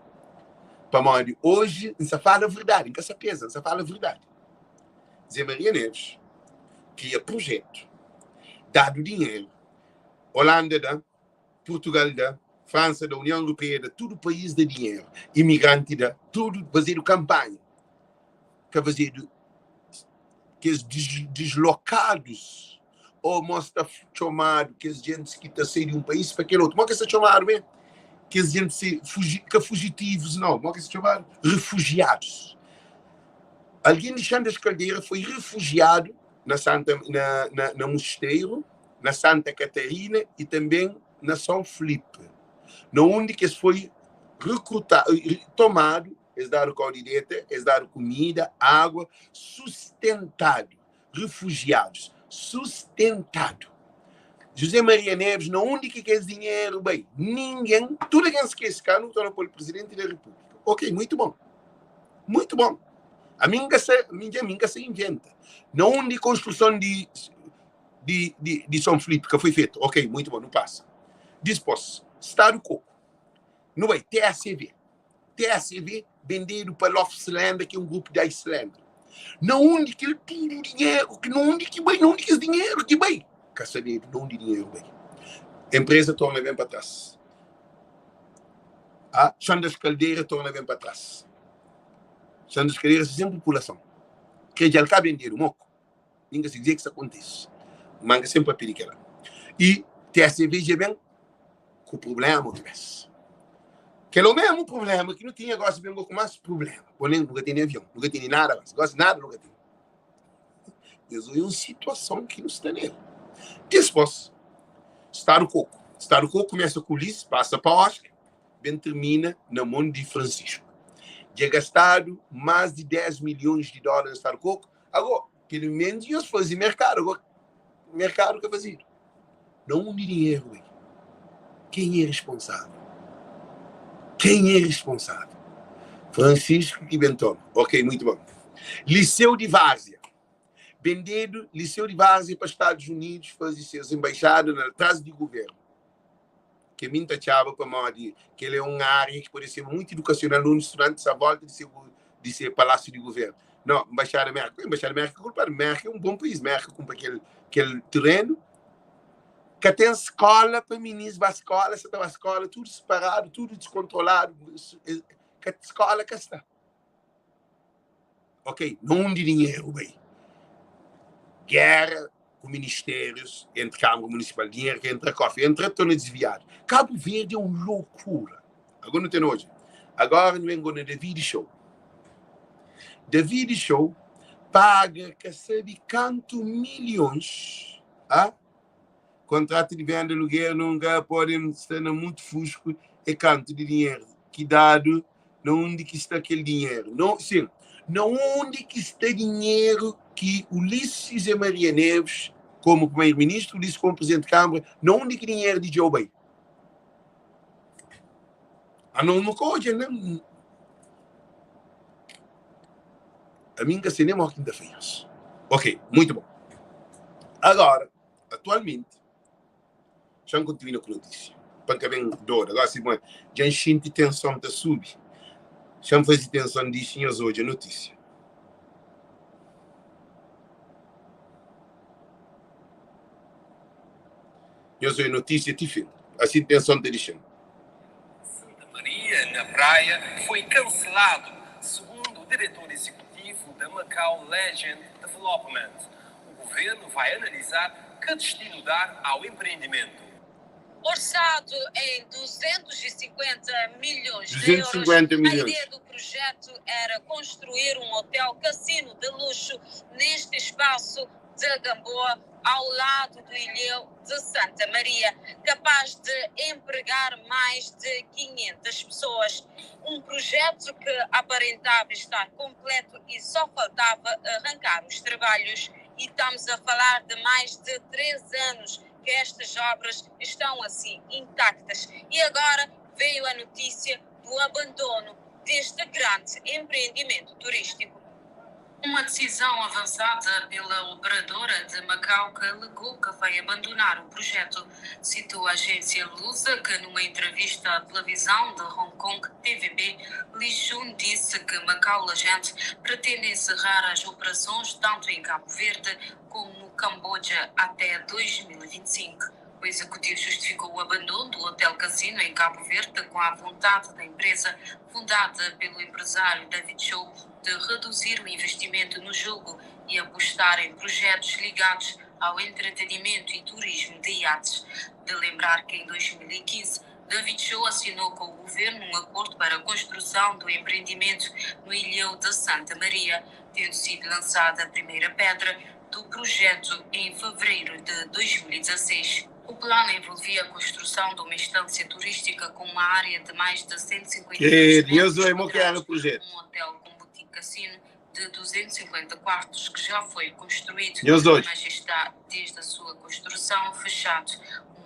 Pamodi oji N sa fala verdadi, N ka sa peza, N sa fala verdadi. Zé Maria Neves kria projetu, dadu dinheru, Holanda da, Portugal da, Fransa da, União Europeia da, tudu país da dinheru, imigranti da, tudu fazedu kanpanha, ka fazedu kes dislokados ou mo sta txomadu kes gentis ki ta sai di un país pa kel otu, mo ki sta txomadu me? Kes gentis se fuji, ka fujitivos não, mo ki sta txomadu? Refugiados. Algen di Xandas Kaldera foi refujiadu na Santa na, na, na Musteiro, na Santa Catarina e tanben na São Filipe, na undi ki es foi rekrutadu, tomadu, es dadu kau di deta, es dadu kumida, água, sustentadu, refujiadus, sustentadu. José Maria Neves, na undi ki kes dinheru bai? Ningen, tudu algen skese, ka nu torna pô-l Presidenti da Repúblika. Ok, muitu bon. Muitu bon. Ami N ka sa, mi dja mi N ka sa inventa. Na undi konstruson di di di di Son Filipe ka foi fetu? Ok, muitu bon, nu pasa. Dispos, Stadu Koku. Nu bai TACV. TACV bendedu pa Lofslanda, ki é un grupu di Iceland. Na undi kel tudu dinheru, ki na undi ki bai, na undi kes dinheru ki bai? Ka sabedu na undi dinheru bai. Empresa torna ben pa tras. Ah, Xandas Caldeira torna ben pa tras. Xandas Caldeira se sen populason. Kre dja el ka bendedu moku. Nin ka si dizer ki sa kontise. Ma N ka sen papia di kela. I TSV dja ben ku problema otu bes. Kel o mesmu problema ki nu tinha gosi ben go ku mas problema. Bo nen nu ka tene avion, nu ka tene nada mas. Gosi nada nu ka tene. Es é un situason ki nu sta nel. Dispos, Stadu Koku. Stadu Koku kumesa ku Ulisses, pasa pa Oscar, ben termina na mon di Francisco. Dja gastadu mas di 10 milhons di dólar na Stadu Koku. Agora, pelo menos nhos faze merkadu. Agora, merkadu ka fazedu. Na undi dinheru bai? Quem é responsável? Quem é responsável? Francisco ki ben toma. Ok, muito bom. Liceu de Várzea. Bendedu Liceu de Várzea pa Estados Unidos faze ses embaixada na tras di governo. Ke mi nta txaba pamodi kel é un área ki pode ser muito educacional undi estudantes à volta di se di se palácio di governo. Não, embaixada Merka, embaixada Merka é culpado. Merka é um bom país. Merka compra kel kel terreno. Ka ten skola pa minis ba skola, sa ta ba skola tudu separadu, tudu deskontroladu, ka skola ka sta. Ok, na undi dinheru bai? Gera ku ministérius entri Câmara Municipal, dinheru ka entra kofri, entra torna desviadu. Cabo Verde é un loucura. Agora nu ten odja. Agora nu ben go na David Show. David Show paga ka sabe kantu milhões, ah? Kontratu di venda aluguer nunka pode sta na mutu fusku e kantu di dinheru ki dadu na undi ki sta kel dinheru no sin na undi ki sta dinheru ki Ulisses José Maria Neves komu primeiro ministru Ulisses komu presidente di kambra na undi ki dinheru di Djou bai ano nu ka odja na ami nka sei nem mo ki nta fla nhos ok muito bom agora atualmente Xa N kontinua ku notísia pa N ka ben dodu. Gósi si bon, dja N xinti tenson ta subi. Xa N faze tenson dixi nhos odja notísia. Nhos odja notísia ti fin. Asi tenson ta dixa-m. Santa Maria, na Praia, foi cancelado, segundo o diretor executivo da Macau Legend Development. O governo vai analisar que destino dar ao empreendimento. Orçado em 250 milhões de euros, 250 a milhões. ideia do projeto era construir um hotel cassino de luxo neste espaço de Gamboa, ao lado do Ilhéu de Santa Maria, capaz de empregar mais de 500 pessoas. Um projeto que aparentava estar completo e só faltava arrancar os trabalhos. E estamos a falar de mais de 3 anos que estas obras estão assim intactas. E agora veio a notícia do abandono deste grande empreendimento turístico. Uma decisão avançada pela operadora de Macau que alegou que vai abandonar o projeto. Citou a agência Lusa que, numa entrevista à televisão de Hong Kong, TVB, Li Chun disse que Macau Legend pretende encerrar as operações tanto em Cabo Verde como no Camboja até 2025. O executivo justificou o abandono do Hotel Casino em Cabo Verde com a vontade da empresa, fundada pelo empresário David Chow, de reduzir o investimento no jogo e apostar em projetos ligados ao entretenimento e turismo de iates. De lembrar que em 2015 David Chow assinou com o governo um acordo para a construção do empreendimento no Ilhéu de Santa Maria, tendo sido lançada a primeira pedra do projeto em fevereiro de 2016. O plano envolvia a construção de uma estância turística com uma área de mais de 152 Deus metros é que era quadrados, o projeto. um hotel com boutique cassino de 250 quartos que já foi construído, Deus hoje. mas está desde a sua construção fechado.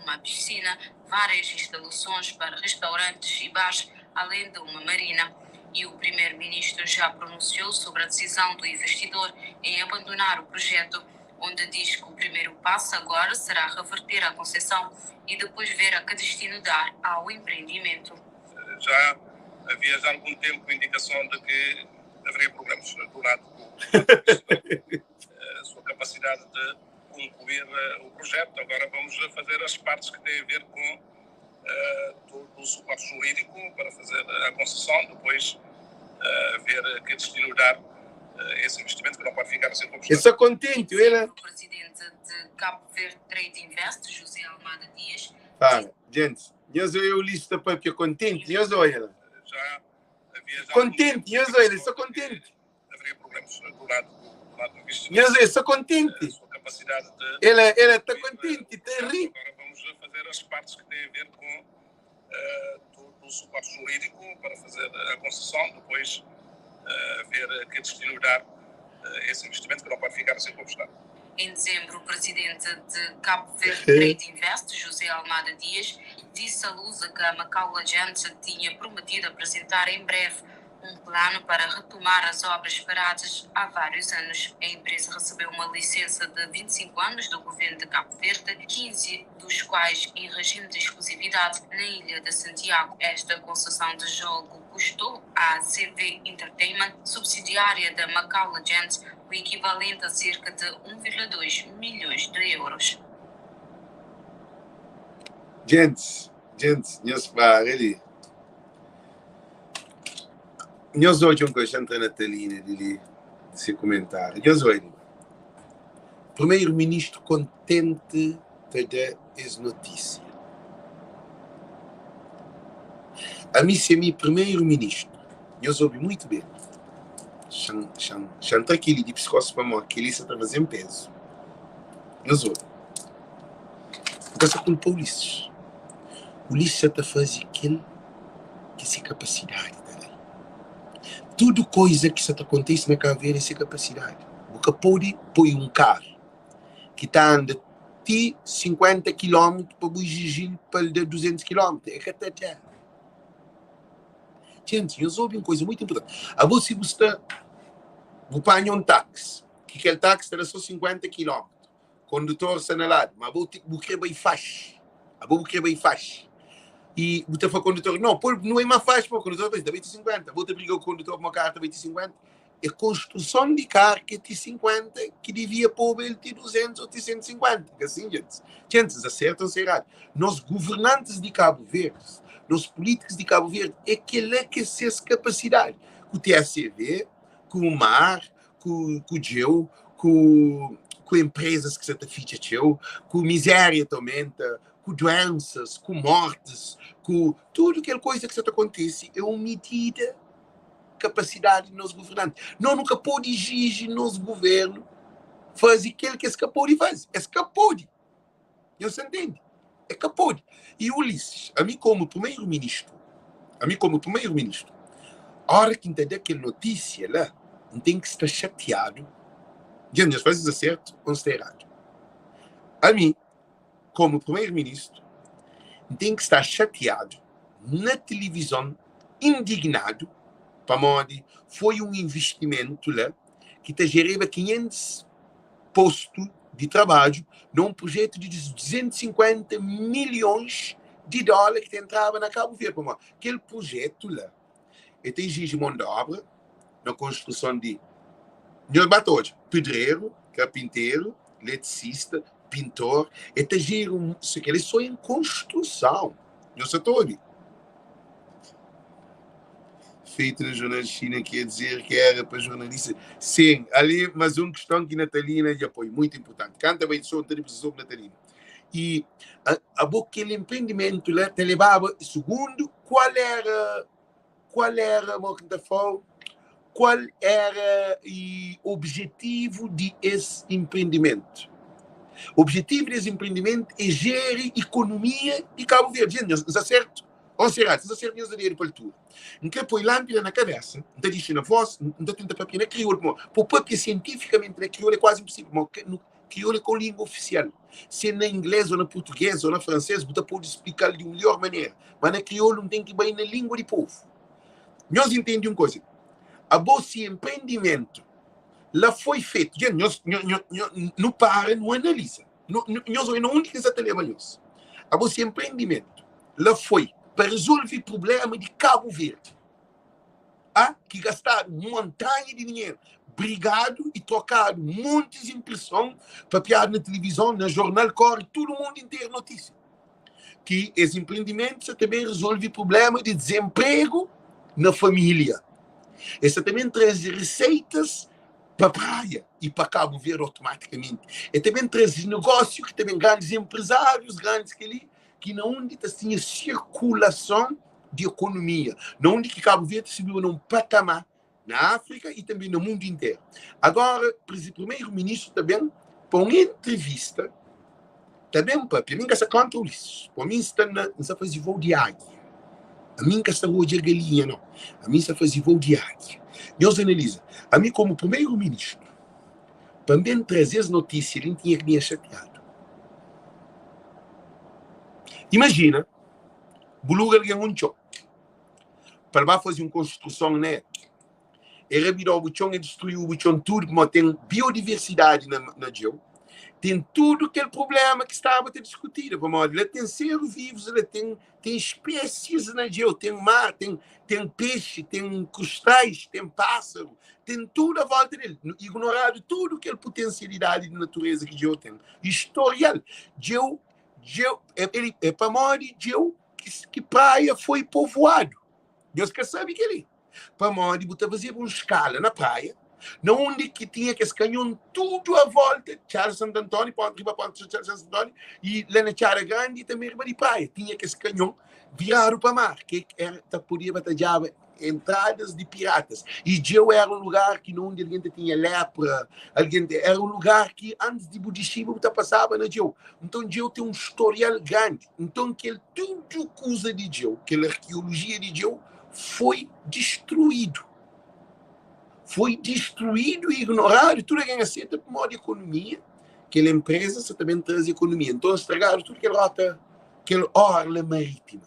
Uma piscina, várias instalações para restaurantes e bares, além de uma marina. E o primeiro-ministro já pronunciou sobre a decisão do investidor em abandonar o projeto, onde diz que o primeiro passo agora será reverter a concessão e depois ver a que destino dar ao empreendimento. Já havia já há algum tempo indicação de que haveria problemas do lado do investidor, a sua capacidade de concluir o projeto. Agora vamos fazer as partes que têm a ver com todo o suporte jurídico para fazer a concessão, depois ver que destino dar esse investimento, que não pode ficar assim como Eu está. sou contente, ele. O presidente de Cabo Verde Trade Invest, José Almada Dias, Para, gente, Deus é o lista para contente, Deus olha. Já havia já Contente, Deus olha, sou contente. Haveria problemas do lado do, lado do investidor, Deus é, sou a contente. sua capacidade de Ela está contente, está rindo. Agora vamos fazer as partes que têm a ver com todo o suporte jurídico para fazer a concessão, depois ver que destino dar esse investimento, que não pode ficar assim como está. Em dezembro, o presidente de Cabo Verde Trade Invest, José Almada Dias, disse à Lusa que a Macau Legend tinha prometido apresentar em breve um plano para retomar as obras paradas há vários anos. A empresa recebeu uma licença de 25 anos do governo de Cabo Verde, 15 dos quais em regime de exclusividade na Ilha de Santiago. Esta concessão de jogo custou à CV Entertainment, subsidiária da Macau Legend, o equivalente a cerca de 1,2 milhões de euros. Gente, gente, nhos para ali. Nhos odja un koisa, entra Natalina di li, di se komentáriu. Nhos odja. Primeiro-Ministro kontente ta da es notísia. Ami se mi Primeiro-Ministro, nhos obi muito ben. Xa-m, xa-m, xa-m tra keli di piskosu pamodi keli sa ta faze-m pezu. Nhos obi. N ka sa kulpa Ulisses. Ulisses sa ta faze kel ki se kapasidadi ta da-l. Tudu koiza ki sa ta kontise na Kabu Verdi é se kapasidadi. Bu ka pode poi un karu ki ta anda ti 50 kilómetru pa bu iziji-l pa el da 200 kilómetru. El ka ta da. Gente, nhos obi un koiza muitu inpurtanti. Abo si bu sta, bu panha un táxi, ki kel táxi ta da so 50 kilómetru, kondutor sta na ladu, ma abo bu kre bai faxi, abo bu kre bai faxi, i bu ta fla kondutor, no, poi nu bai más faxi, pô, kondutor ta fla, ta bai ti 50, abo ta briga ku kondutor pamodi karu ta bai ti 50, é konstruson di karu ki é ti 50 ki divia poba el ti 200 ou ti 150, ka sin, gentis? Gentis, aserta ou sta eradu? Nos governantis di Kabu Verdi, nos pulítikus di Kabu Verdi, é kel-la ki é ses kapasidadi, ku TACV, ku mar, ku ku djeu, ku ku enprezas ki sa ta fitxa txeu, ku mizéria ta aumenta, ku duensas, ku mortis, ku tudu kel koiza ki sa ta kontise é un midida kapasidadi di nos governanti. Nos nu ka pode iziji nos guvernu faze kel ki es ka pode faze. Es ka pode. Nhos ta ntende? É ka pode. E Ulisses, ami komu primeiro ministru, ami komu primeiro ministru, ora ki N ta da kel notísia la, N ten ki sta xatiadu. Dja nhos faze sta sertu ou N sta eradu? Ami, komu primeiro ministru, N ten ki sta xatiadu na tilivizon, indignadu, pamodi foi un investimentu la ki ta jereba 500 postu di trabadju na un projetu di 250 milhons di dóla ki ta entraba na Kabu Verdi, pamodi kel projetu la el ta iziji mon di obra na konstruson di, nhos ba ta odja, pedreru, karpinteru, letisista, pintor, el ta jera un, kel é so en konstruson, nhos sa ta obi? Feito na jornal China quer dizer que era pa jornalista. Sim, ali mas um questão que Natalina dja poi, muito importante. Canta bai de som, ta dipus sobre Natalina. I abo kel enprendimentu la ta lebaba, sugundu, kual era kual era, mo ki N ta fla-u, kual era i objetivu di es enprendimentu? Objetivu di es enprendimentu é jeri ikonomia di Kabu Verdi. Dja N sta sertu ô N sta eradu? Si N sta sertu, nhos da dedu pa altura. N kre poi lanpida na kabesa, N ta dixi na vos, N ta tenta papia na kriolu, pamodi pa bu papia sientifikamenti na kriolu é kuazi inposivel, pamodi Kriolu é ka un língua ofisial. Se é na inglês ô na purtugês ô na fransês, bu ta pode splika-l di un melhor manera. Má na kriolu, N ten ki bai na língua di povu. Nhos intende un koza? Abo si enprendimentu la foi fetu, dja nhos, nho, nho, nho, nu para, nu analiza. Nu, nu, nhos odja na undi ki N sa ta leba nhos. Abo si enprendimentu la foi pa rezolve prubléma di Kabu Verdi, a ki gastadu montanha di dinheru, brigadu i trokadu montis inpreson, papiadu na tilivizon, na jornal, kore tudu mundu interu notisia ki es enprendimentu sa ta ben rezolve prublema di dizenpregu na familia. Es sa ta ben traze reseitas pa Praia i pa Kabu Verdi otomatikamenti. E ta ben traze negósiu ki ta ben grandis enprezárius, grandis kel-li, ki na undi ta tinha sirkulason di ekonomia, na undi ki Kabu Verdi subiba na un patamar na Áfrika i tanbe na mundu interu. Agora, primeru-ministru ta ben pa un entrevista, ta ben papia. Mi N ka sta kontra Ulisses, pa mi N sta na, N sta faze vou di águia. Ami N ka sta odja galinha, nau. Ami N sta faze vou di águia. Nhos analiza, ami komu primeru-ministru, Pa N ben traze es notísia li, N tinha ki binha xatiadu. Imajina, bu luga algen un txon pa el ba faze un konstruson na el. El rabida-u bu txon, el distrui-u bu txon tudu, pamodi ten biodiversidadi na, na Djeu. Ten tudu kel prubléma ki staba ta diskutida, pamodi la ten ser vivus, la ten Ten spésias na Djeu, ten mar, ten, ten pexi, ten krustais, ten pásaru, ten tudu a volta del. Ignoradu tudu kel putensialidadi di natureza ki Djeu ten. Istorial, Djeu, Djeu, é, é pamodi Djeu ki, ki praia foi povoadu. Nhos ka sabe kel-li. Pamodi bu ta fazeba un skala na praia, na undi ki tinha kes kanhon tudu a volta, Txada Santu Antoni, ponta, riba ponta Txada Santu Antoni, i la na Txada Grandi i tanbe riba di praia, tinha kes kanhon viradu pa mar, ki era, ta podia batadjaba entradas di piratas. I Djeu era un lugar ki na undi algen ta tinha lepra, algen, era un lugar ki antis di bu dixiba bu ta pasaba na Djeu. Nton Djeu ten un storial grandi. Nton kel tudu kuza di Djeu, kel arkeolojia di Djeu, foi distruídu. Foi distruídu e ignoradu, tudu algen aseta pamodi ekonomia, kel enpreza sa ta ben traze ekonomia. Nton stragadu tudu kel rota, kel orla marítima.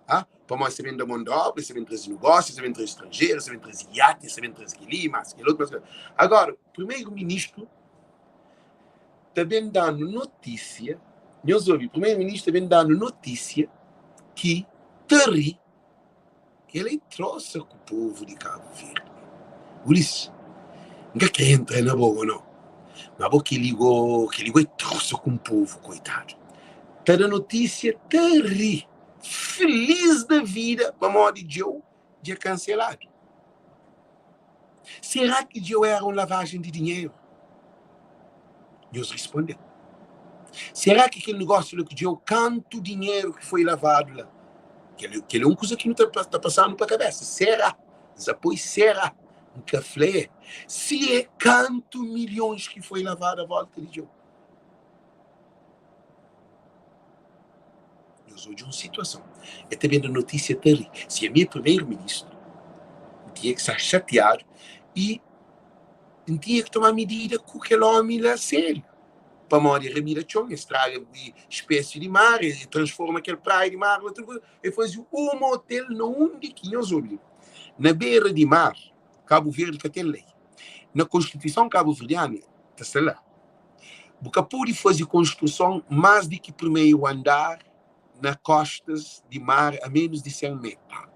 Ah, pamodi sa ben da mon di obra, sa ben traze negósiu, sa ben traze stranjeru, sa ben traze iati, sa ben traze kel-li, mas kel otu, mas kel otu. Agora, primeru-ministru ta ben da-nu notísia, nhos obi, primeru-ministru ta ben da-nu notísia ki ta ri Kel é trosa ku povu di Kabu Verdi. Ulisses, N ka kre entra na bo go no, ma bo keli go, keli go é trosa ku un povu, koitadu. Ta da notisia ta ri, feliz da vida pamodi djeu dja kanseladu. Será ki djeu era un lavajen di dinheru? Nhos risponde-m. Será ki kel negósiu la ku djeu, kantu dinheru ki foi lavadu la? Kel, kel é un kuza ki nu ta, ta pasanu pa kabesa. Será? N sa poi será. N ka fla é. Si é, kantu milhons ki foi lavadu a volta di djeu? Nhos odja un situason. E ta ben da notísia ta ri. Si ami é primeru-ministru, N tinha ki sta xatiadu i N tinha ki toma midida ku kel ómi la sériu. Pamodi e rabida txon, e straga spési di mar, e transforma kel praia di mar na tudu kuza. E faze un otel na undi ki, nhos obi li, na bera di mar, Kabu Verdi ka ten lei. Na Konstituison kabuverdianu ta sta la. Bu ka pode faze konstruson más di ki primeru andar na kostas di mar a ménus di 100 métru.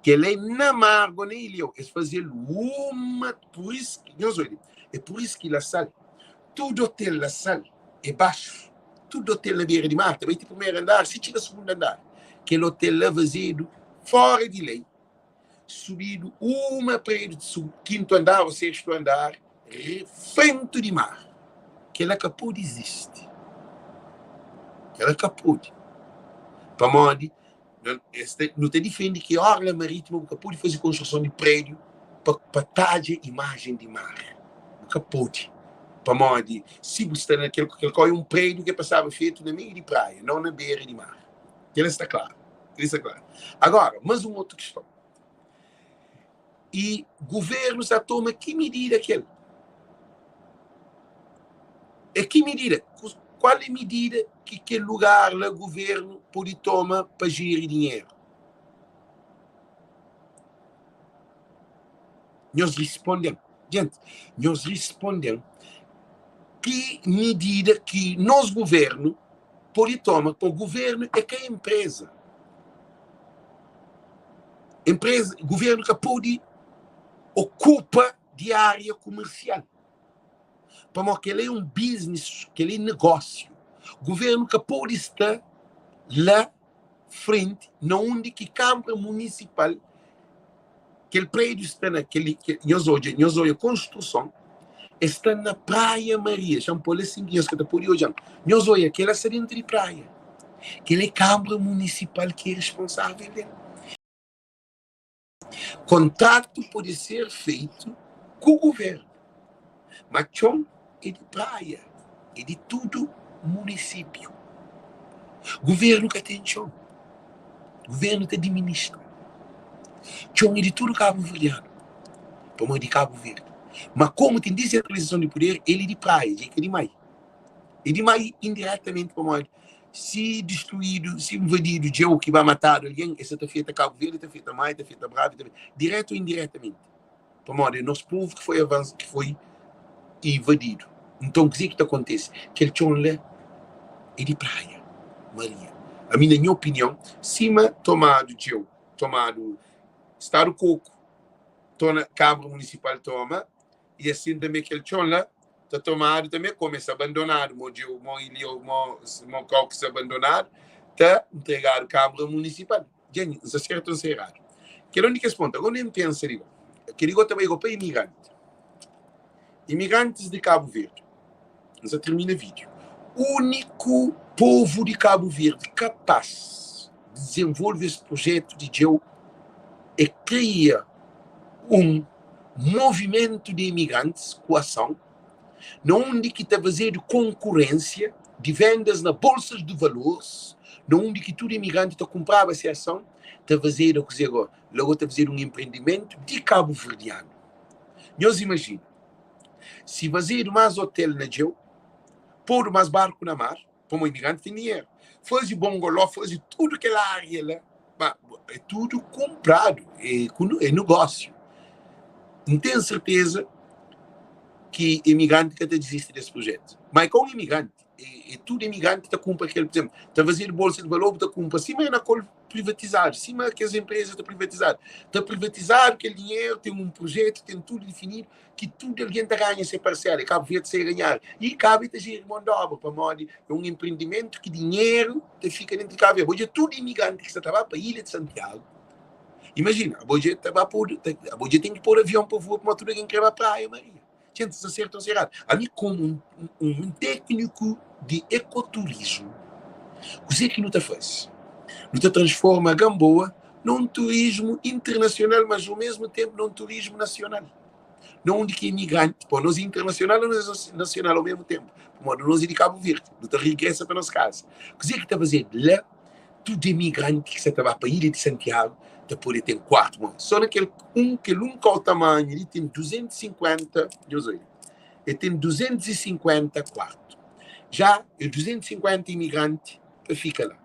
Kel é na mar go na ilhéu. Es faze-l uma pur is ki nhos odja é pur is ki la sal tudu otel la sal é baxu tudu otel na bera di mar ta bai ti primeru andar si txiga sugundu andar kel otel la fazedu fora di lei subidu uma prédiu di kintu andar ô sestu andar frentu di mar. Kel-la ka pode izisti. Kel-la ka pode. Pamodi nu ta difende ki orla marítima bu ka pode faze konstruson di prédiu pa tadja imajen di mar. Bu ka pode. Pamodi si bu sta na kel kel kau é un prédiu ki é pa staba fetu na meiu di praia, nau na bera di mar. Kel-la sta klaru. Kel-la sta klaru. Agora, mas un otu kiston. I guvernu sta toma ki midida kel? É ki midida? Kual é midida ki kel lugar la guvernu pode toma pa jeri dinheru? Nhos risponde-m. Jenti, nhos risponde-m ki midida ki nos guvernu pode toma, pa guvernu é ka enpreza. Enpreza, guvernu ka pode okupa di ária kumersial. Pamodi kel-la é un biznis, kel-la é negósiu. Guvernu ka pode sta la frenti na undi ki Kanbra Munisipal, kel prédiu sta na kel, nhos odja, nhos odja konstruson, es sta na Praia Maria, xa-m pô-l asin ki nhos ka ta pode odja-m. Nhos odja, kel-la sta dentu di praia. Kel-la é Kanbra Munisipal ki é responsável del. Kontratu pode ser feitu ku guvernu, ma txon é di Praia, é di tudu munisípiu. Guvernu ka ten txon, guvernu ta diministra. Txon é di tudu kabuverdianu, pamodi é di Kabu Verdi. Ma komu ten disentralizason di puder, el é di Praia, dja é ka di Mai. É di Mai indiretamenti pamodi Si distruídu, si invadidu djeu ki ba matadu algen, es sa ta feta Kabu Verdi, ta feta Maio, ta feta Brava, ta feta, diretu ou indiretamenti. Pamodi é nos povu ki foi avansa, ki foi invadidu. Nton kuzê ki ta kontese? Kel txon la é di Praia Maria. Ami na nha opinion, sima tomadu djeu, tomadu Stadu Koku, tona Kamara Munisipal toma, I asin tanbe kel txon la ta tomadu tanbe, kome sta bandonadu, mo djeu, mo ilieu, mo mo kau ki sta bandonadu, ta ntregadu Kamara Munisipal. Dja N sta sertu o N sta eradu? Kel un di kes pontu. Ago N pensa di bo. Kel li go ta bai go pa imigranti. Imigrantis di Kabu Verdi. N sta tirmina vídiu. Úniku povu di Kabu Verdi kapás di dizenvolve es projetu di djeu é kria un movimentu di imigrantis ku ason na undi ki ta fazedu konkurensia di vendas na bolsas di valores, na undi ki tudu imigranti ta kunpraba se ason, ta fazedu kuzê go? La go ta fazedu un enprendimentu di kabuverdianu. Nhos imajina si fazedu más otel na Djeu, podu más barku na mar, pamo imigranti ten dinheru, faze bongoló, faze tudu kel ária la, ma é tudu kunpradu, é é nugósiu. N ten serteza ki imigranti ka ta dizisti des projetu. Ma é ka un imigranti, é tudu imigranti ta kunpra kel, pur izenplu, ta fazedu bolsa di valor, bu ta kunpra sima é na kol privatizadu, sima kes enpreza ta privatizadu, ta privatizadu kel dinheru, ten un projetu, ten tudu difinidu, ki tudu algen ta ganha se parsela, e Kabu Verdi sai ganhar. E kaba e ta jeri mon di obra, pamodi é un enprendimentu ki dinheru ta fika dentu di Kabu Verdi. Odja tudu imigranti ki sta ta ba pa ilha di Santiagu, imajina, abo dja ta ba podu, abo dja ten ki pôr avion pa voa, pamodi tudu algen kre ba praia, Maria. Txente, sta sertu ou sta eradu? Ami komu un tekniku di ekoturismu, kuzê ki nu ta faze? Nu ta transforma Gamboa na un turismu internasional, mas au mesmu tenpu na un turismu nasional. Na undi ki imigranti, pô, nos é internasional e nos é nasional ao mesmu tenpu, pamodi nos é di Kabu Verdi, nu ta regresa pa nos kaza. Kuzê ki ta fazedu la? Tudu imigranti ki sa ta ba pa ilha di Santiagu ta pode ten kuartu. Bon, sô na kel un, kel un kau tamanhu li ten 250, nhos obi, el ten 250 kuartu. Já é 250 imigranti pa fika la.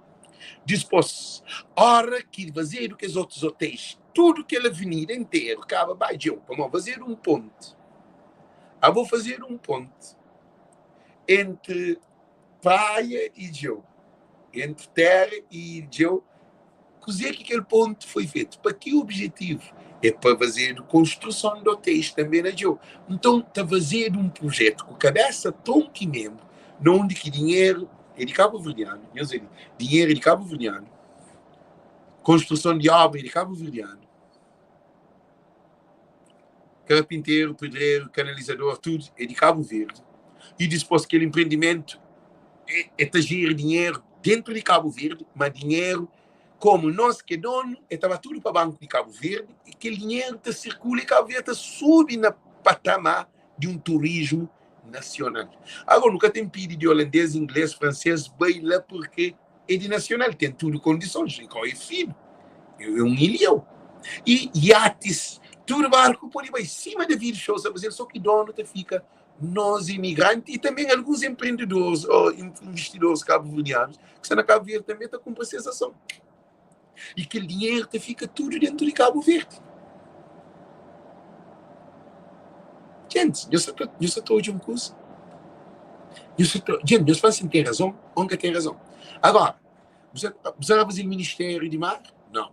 Dispôs, óra ki fazedu kes otus otéis, tudu kel avenida interu kaba ba djeu, pamodi fazedu un ponti. Abo fazedu un ponti entri Praia i djeu, entri téra i djeu. Kuzê ki kel ponti foi fetu? Pa ki obijetivu? É pa fazedu konstruson di otéis tanbê na djeu. Nton, ta fazedu un prujétu ku kabésa, tronku i menbru, na undi ki dinheru é di kabuverdianu, nhos obi, dinheru é di kabuverdianu, konstruson di óbra é di kabuverdianu, karpinteru, pedreru, kanalizador, tudu é di Kabu Verdi i dispôs kel enprendimentu é ta jera dinheru. Dentu di Kabu Verdi, ma dinheru, komu nos ki é donu, e ta ba tudu pa Banku di Kabu Verdi i kel dinheru ta sirkula i Kabu Verdi ta subi na patamar di un turismu nasional. Agora, nu ka ta inpidi di olandês, inglês, fransês bai la purke é di nasional, ten tudu kondisons, e kau é finu, é un ilhéu. I iatis, tudu barku pode bai, sima David Show sa faze-l, so ki donu ta fika nos imigranti i tanbe alguns enprendedoris ô investidoris kabuverdianus ki sta na Kabu Verdi tanbe ta kunpra ses ason. I kel dinheru ta fika tudu dentu di Kabu Verdi. Gentis, nhos sa ta, nhos sa ta odja un kuza? Nhos sa ta, gente, nhos fla si N ten razon ô N ka ten razon. Agora, bu sa, bu sa ta faze-l Ministériu di Mar? Nau.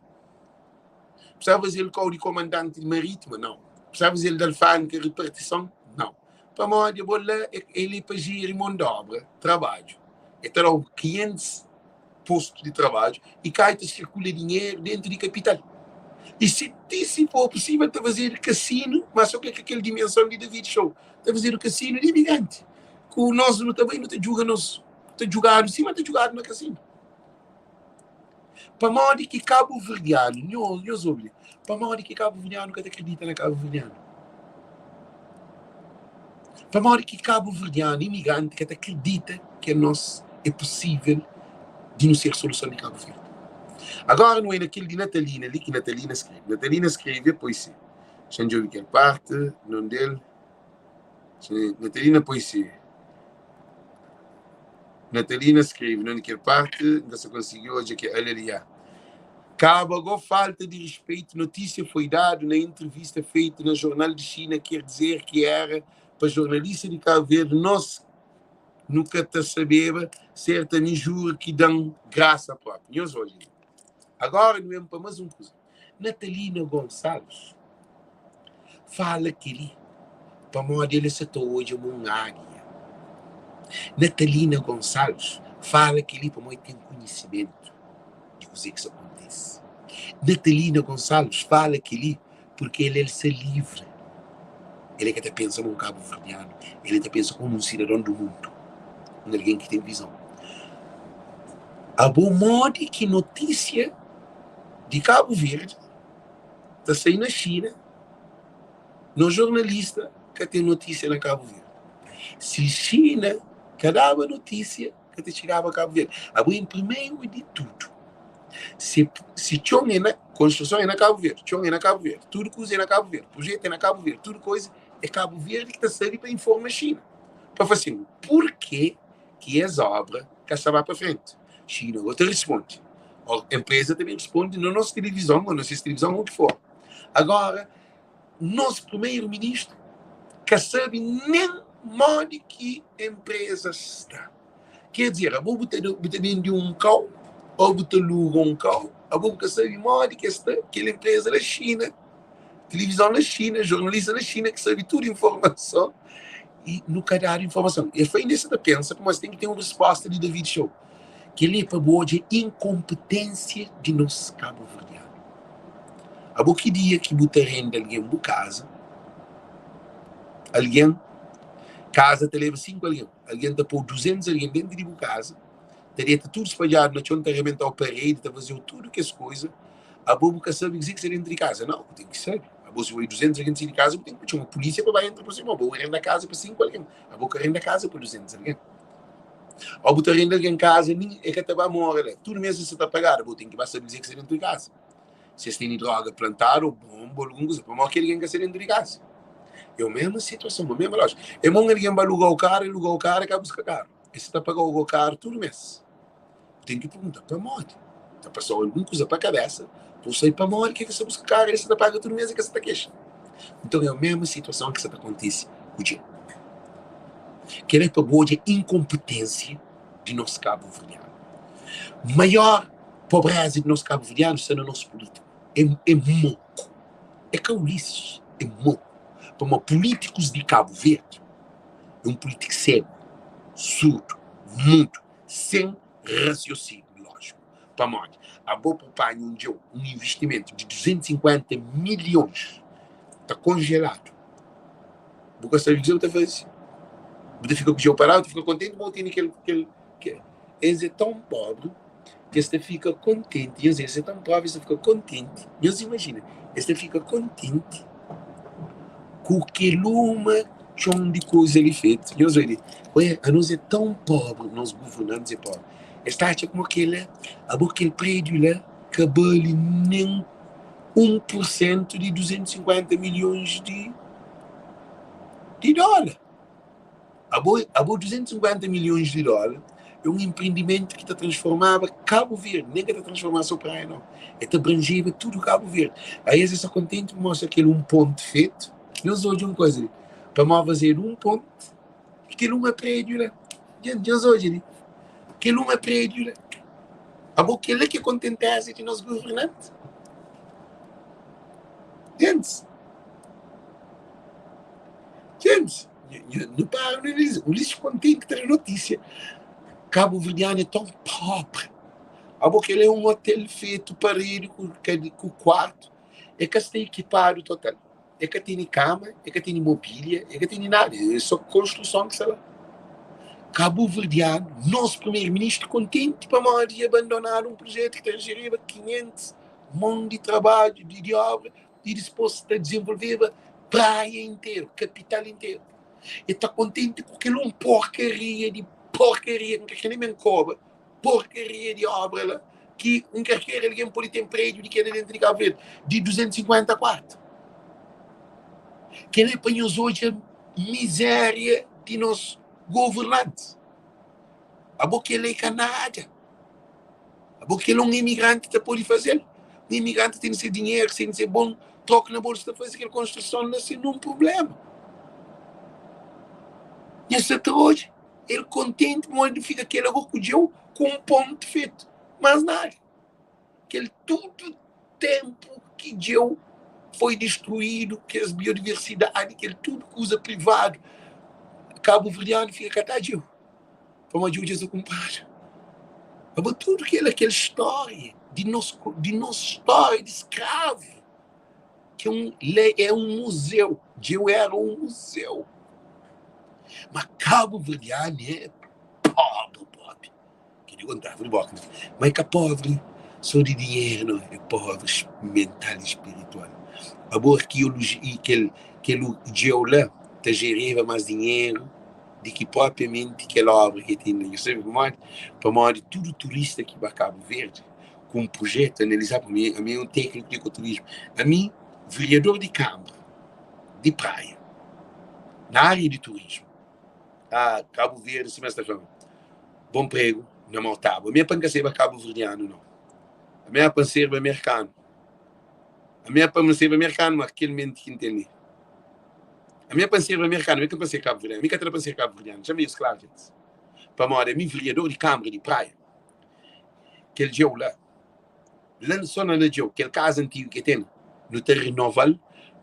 Bu sa faze-l kau di komandanti di marítima? Nau. Bu sa faze-l di alfândega, ripartison? Nau. Pamodi abo la el é pa jeri mon di obra, trabadju. El ta da-u 500 postu di trabadju i kai ta sirkula dinheru dentu di kapital. I si ti si for pusível ta fazedu kasinu, ma so ke ka kel dimenson di David Show, ta fazedu kasinu di imigranti ku nos nu ta bai nu ta djuga nos ta djugadu sima ta djugadu na kasinu. Pamodi ki kabuverdianu, nho, nhos obi li, pamodi ki kabuverdianu ka ta kridita na kabuverdianu? Pamodi ki kabuverdianu, imigranti, ka ta kridita ki anos é pusível di nu ser soluson di Kabu Verdi? Agora nu é na kel di Natalina li, ki Natalina skrebe. Natalina skrebe, poi si, xa-m djobe kel parti, non del. Natalina poi si. Natalina skrebe na kel parti, N ka sa konsigi odja ke aleliá. Kaba go falta di rispeitu, notisia foi dadu na entrevista feitu na jornal di Xina, ker dizer ki era pa jornalista di Kabu Verdi, nos nu ka ta sabeba serta, mi jura ki dan grasa propi. Nhos odja li. Agora nu ben pa mas un kuza. Natalina Gonçalves fala kel-li pamodi el sa ta odja ma un águia. Natalina Gonçalves fala kel-li pamodi el ten konhisimentu di kuzê ki sta kontise. Natalina Gonçalves fala kel-li purki el el sta livri. El é ka ta pensa ma un kabuverdianu, el ta pensa komu un sidadon di mundu, un algen ki ten vizon. Abo modi ki notísia di Kabu Verdi ta sai na Xina, nos jornalista ka ten notísia na Kabu Verdi. Si Xina ka daba notísia, ka ta txigaba Kabu Verdi. Abo en primeru di tudu, si, si txon é na, konstruson é na Kabu Verdi, txon é na Kabu Verdi, tudu kuza é na Kabu Verdi, projetu é na Kabu Verdi, tudu koisa é Kabu Verdi ki ta sabe pa informa Xina. Pa fla sin, purke ki es obra ka sta ba pa frenti? Xina go ta risponde. Ou empresa ta ben risponde na nos tilivizon ou na ses tilivizon ou ki for. Agora, nos primeiro ministro ka sabe nem modi ki empresa sta. Quer dizer, abo bu ta, bu ta bende um kau ou bu ta luga um kau, abo bu ka sabe modi ki sta kel empresa na Xina, tilivizon na Xina, jornalista na Xina ki sabe tudu informason i nu ka dadu informason. El fla inda sa ta pensa pamodi es ten ki ten un resposta di David Show. Kel-li é pa bu odja inkonpetensia di nos kabuverdianu. Abo ki dia ki bu ta renda algen bu kaza, algen, kaza ta leba 5 algen, algen ta pô 200 algen dentu di bu kaza, ta deta tudu spadjadu na txon, ta rebenta-u paredi, ta faze-u tudu kes koza, abo bu ka sabe kuzê ki sta dentu di kaza. Nau, bu ten ki sabe. Abo si oi 200 algen sai di kaza, bu ten ki txoma pulísia pa ba entra pa sima. Abo renda kaza pa 5 algen, abo ka renda kaza pa 200 algen. Ou bu ta renda algen kaza, nin e ka ta ba mora la. Tudu mês e sa ta pagadu, abo ten ki ba sabe kuzê ki sta dentu di kaza. Si es tene droga plantadu, ou bomba, ou algun kuza, pamodi ki algen ka sta dentu di kaza? É o mesma situason, o mesma lójika. É mon algen ba luga-u karu, e luga-u karu, e ka buska karu. E sa ta paga-u go karu tudu mês. Bu ten ki pergunta, pamodi? Ta pasa-u algun kuza pa kabesa, pa bu sabe pamodi ki e ka sta buska karu, e sa ta paga tudu mês, e ka sa ta kexa. Nton é o mesmu situason ki sa ta kontise ku dje. Kel-la é pa bu odja inkonpetensia di nos kabuverdianu. Maior pobreza di nos kabuverdianu sta na nos pulítiku. É, é moku. É ka Ulisses, é moku. Pamodi pulítikus di Kabu Verdi é un pulítiku segu, surdu, mudu, sen rasiosíniu lójiku. Pamodi abo bu panha un djeu, un investimentu di 250 milhons ta konjeladu. Bu ka sabe kuzê bu ta faze. Bu ta fika ku djeu paradu, bu ta fika kontenti ma bu tene kel, kel, kel. Es é tãu pobri ki es ta fika kontenti. Nhos, es é tãu pobri, es ta fika kontenti. Nhos imajina, es ta fika kontenti ku kel uma txon di kuza li fetu. Nhos obi li, oia, anos é tãu pobri, nos guvernantis é pobri. Es ta atxa kuma kel-la, abo kel prédiu la ka bali nen 1 pursentu di 250 milhons di di dóla. Abo, abo 250 milhões di dólar é un empreendimentu ki ta transformaba Kabu Verdi, nem ka ta transformaba só Praia não, é ta abranjeba tudu Kabu Verdi. Aí es sta kontenti pa mostra kel un pontu fetu. Nhos odja un koza li, pamodi fazedu un pontu i kel uma prédiu la. Dja, nhos odja li, kel uma prédiu la. Abo kel-la ki é kontenteza di nos governanti? Gentis, gentis. Nu para nu analiza. Ulisses kontenti ta da notísia. Kabuverdianu é tão pobre. Abo kel é un hotel fetu paredi ku, ku kuartu. É ka sta ekipadu total. É ka tene kama, é ka tene mobília, é ka tene nada. É só konstruson ki sta la. Kabuverdianu, nos primeiro-ministru kontenti pamodi abandonadu un projetu ki ta jeriba 500 mon di trabadju, di, di obra i dispôs ta dizenvolveba Praia interu, kapital interu. E ta kontenti ku kel un porkaria di porkaria, N ka kre nen ben koba, porkaria di obra la, ki un karker algen pode ten prédiu di kel-la dentu di Kabu Verdi, di 250 kuartu. Kel-la é pa nhos odja mizéria di nos governantis. Abo kel-la é ka nada. Abo kel un imigranti ta pode faze-l. Un imigranti ten se dinheru, ten se bon troku na bolsu ta faze kel konstruson la sen nun prublema. Nha sa ta odja el kontenti pamodi fika kel ago ku djeu ku un pontu fetu, mas nada. Kel tudu tenpu ki djeu foi distruidu, kes biodiversidadi, kel tudu kuza privadu, kabuverdianu fika ka ta djeu. Pamodi dja sa kunpradu. Abo tudu kel kel stória di nos di nos stória di skravu ki un le é un muzeu. Djeu era un muzeu. Ma kabuverdianu é pobri propi. Ki di kontaba di boka. Ma é ka pobri so di dinheru no, é pobri mental i spiritual. Abo arkioloji kel kel djeu la ta jereba mas dinheru di ki propriamenti kel obra ki ten la. Nhos sabe pamodi? Pamodi tudu turista ki ba Kabu Verdi ku un prujetu analizadu pa mi, ami é un tekniku di ekoturismu, ami veriador di kanbra di Praia na aria di turismu, ah Kabu Verdi sima es ta fla-m, bon pregu na mau tabu. Ami é pa N ka seba kabuverdianu nau, ami é pa N serba merkanu. Ami é pa N seba merkanu, ma kel menti ki N ten li. Ami é pa N serba merkanu, ami ka pa ser kabuverdianu. Ami ka ta da pa N ser kabuverdianu. Txama nhos klaru, djentis. Pamodi ami veriador di kanbra di Praia, kel djeu la, la so na na djeu, kel kaza antigu ki ten, nu ta rinoval,